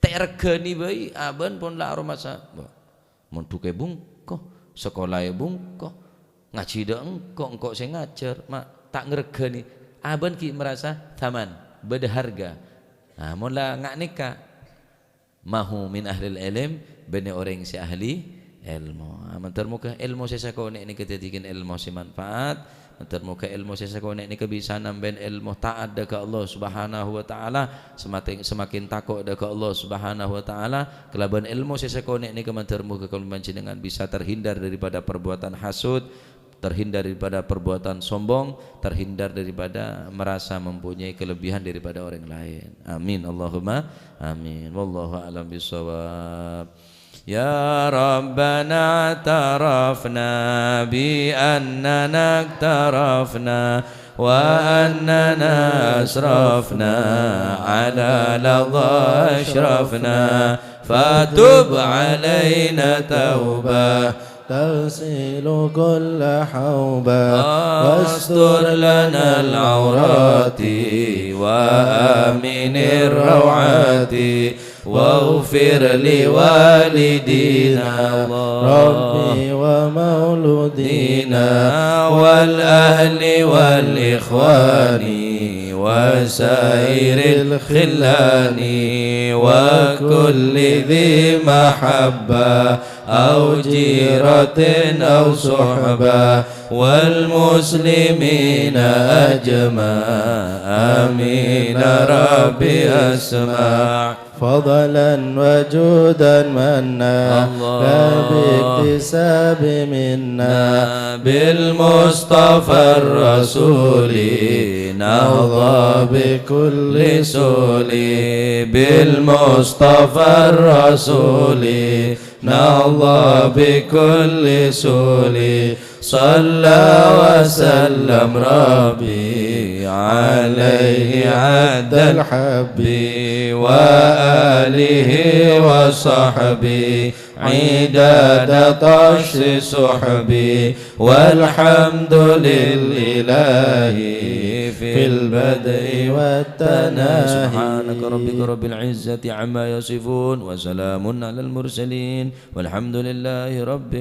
Ta' èregghâni bhâi, ah, bân pon la aromasa. Wah, mondhugghâ bungko, sakolaè bungko, ngajhi dâ' engko', engko' sè ngajhâr, ma' ta' ngarègghâni. Ah, bân ghi' marasa thaman, bâdâ harga. Ah, mon la nga' nèka, mahu min ahlil ilm, bânnè orèng sè ahli èlmo. Ah, mandhâr moghâ èlmo sè sakonè' nèka dhâddhiyâghin èlmo sè manfaat. Mandhâr moghâ èlmo sè sakonè' nèka bisa nambâi èlmo taat dâ' ka Allah Subhanahu wa Ta'ala, semakin, semakin tako' dâ' ka Allah Subhanahu wa Ta'ala. Kalabân èlmo sè sakonè' nèka mandhâr moghâ kaulâ panjhennengngan bisa terhindar daripada perbuatan hasud, terhindar daripada perbuatan sombong, terhindar daripada merasa mempunyai kelebihan daripada orang lain. Amin. Allahumma amin. Wallahu a'lam bishawab. Ya Rabbana, i'tarafna bi annana i'tarafna wa annana asrafna ala ladha asyrafna, fatub alaina taubah تغسل كل حوبة. واستر لنا العورات وآمن الروعات واغفر لوالدينا ربي ومولودينا والأهل والإخوان وسائر الخلان وكل ذي محبة أو جيرة أو صحبة والمسلمين أجمع. آمين رب اسمع. فضلا وجودا منا الله. لا باكتساب منا. بالمصطفى الرسول نرضى بكل سول. بالمصطفى الرسول نرضى بكل سول. صلى وسلم ربي عليه عد الحب وآله وصحبه عداد طش سحب والحمد للإله في البدء والتناهي. سبحانك ربك رب العزة عما يصفون وسلام على المرسلين والحمد لله رب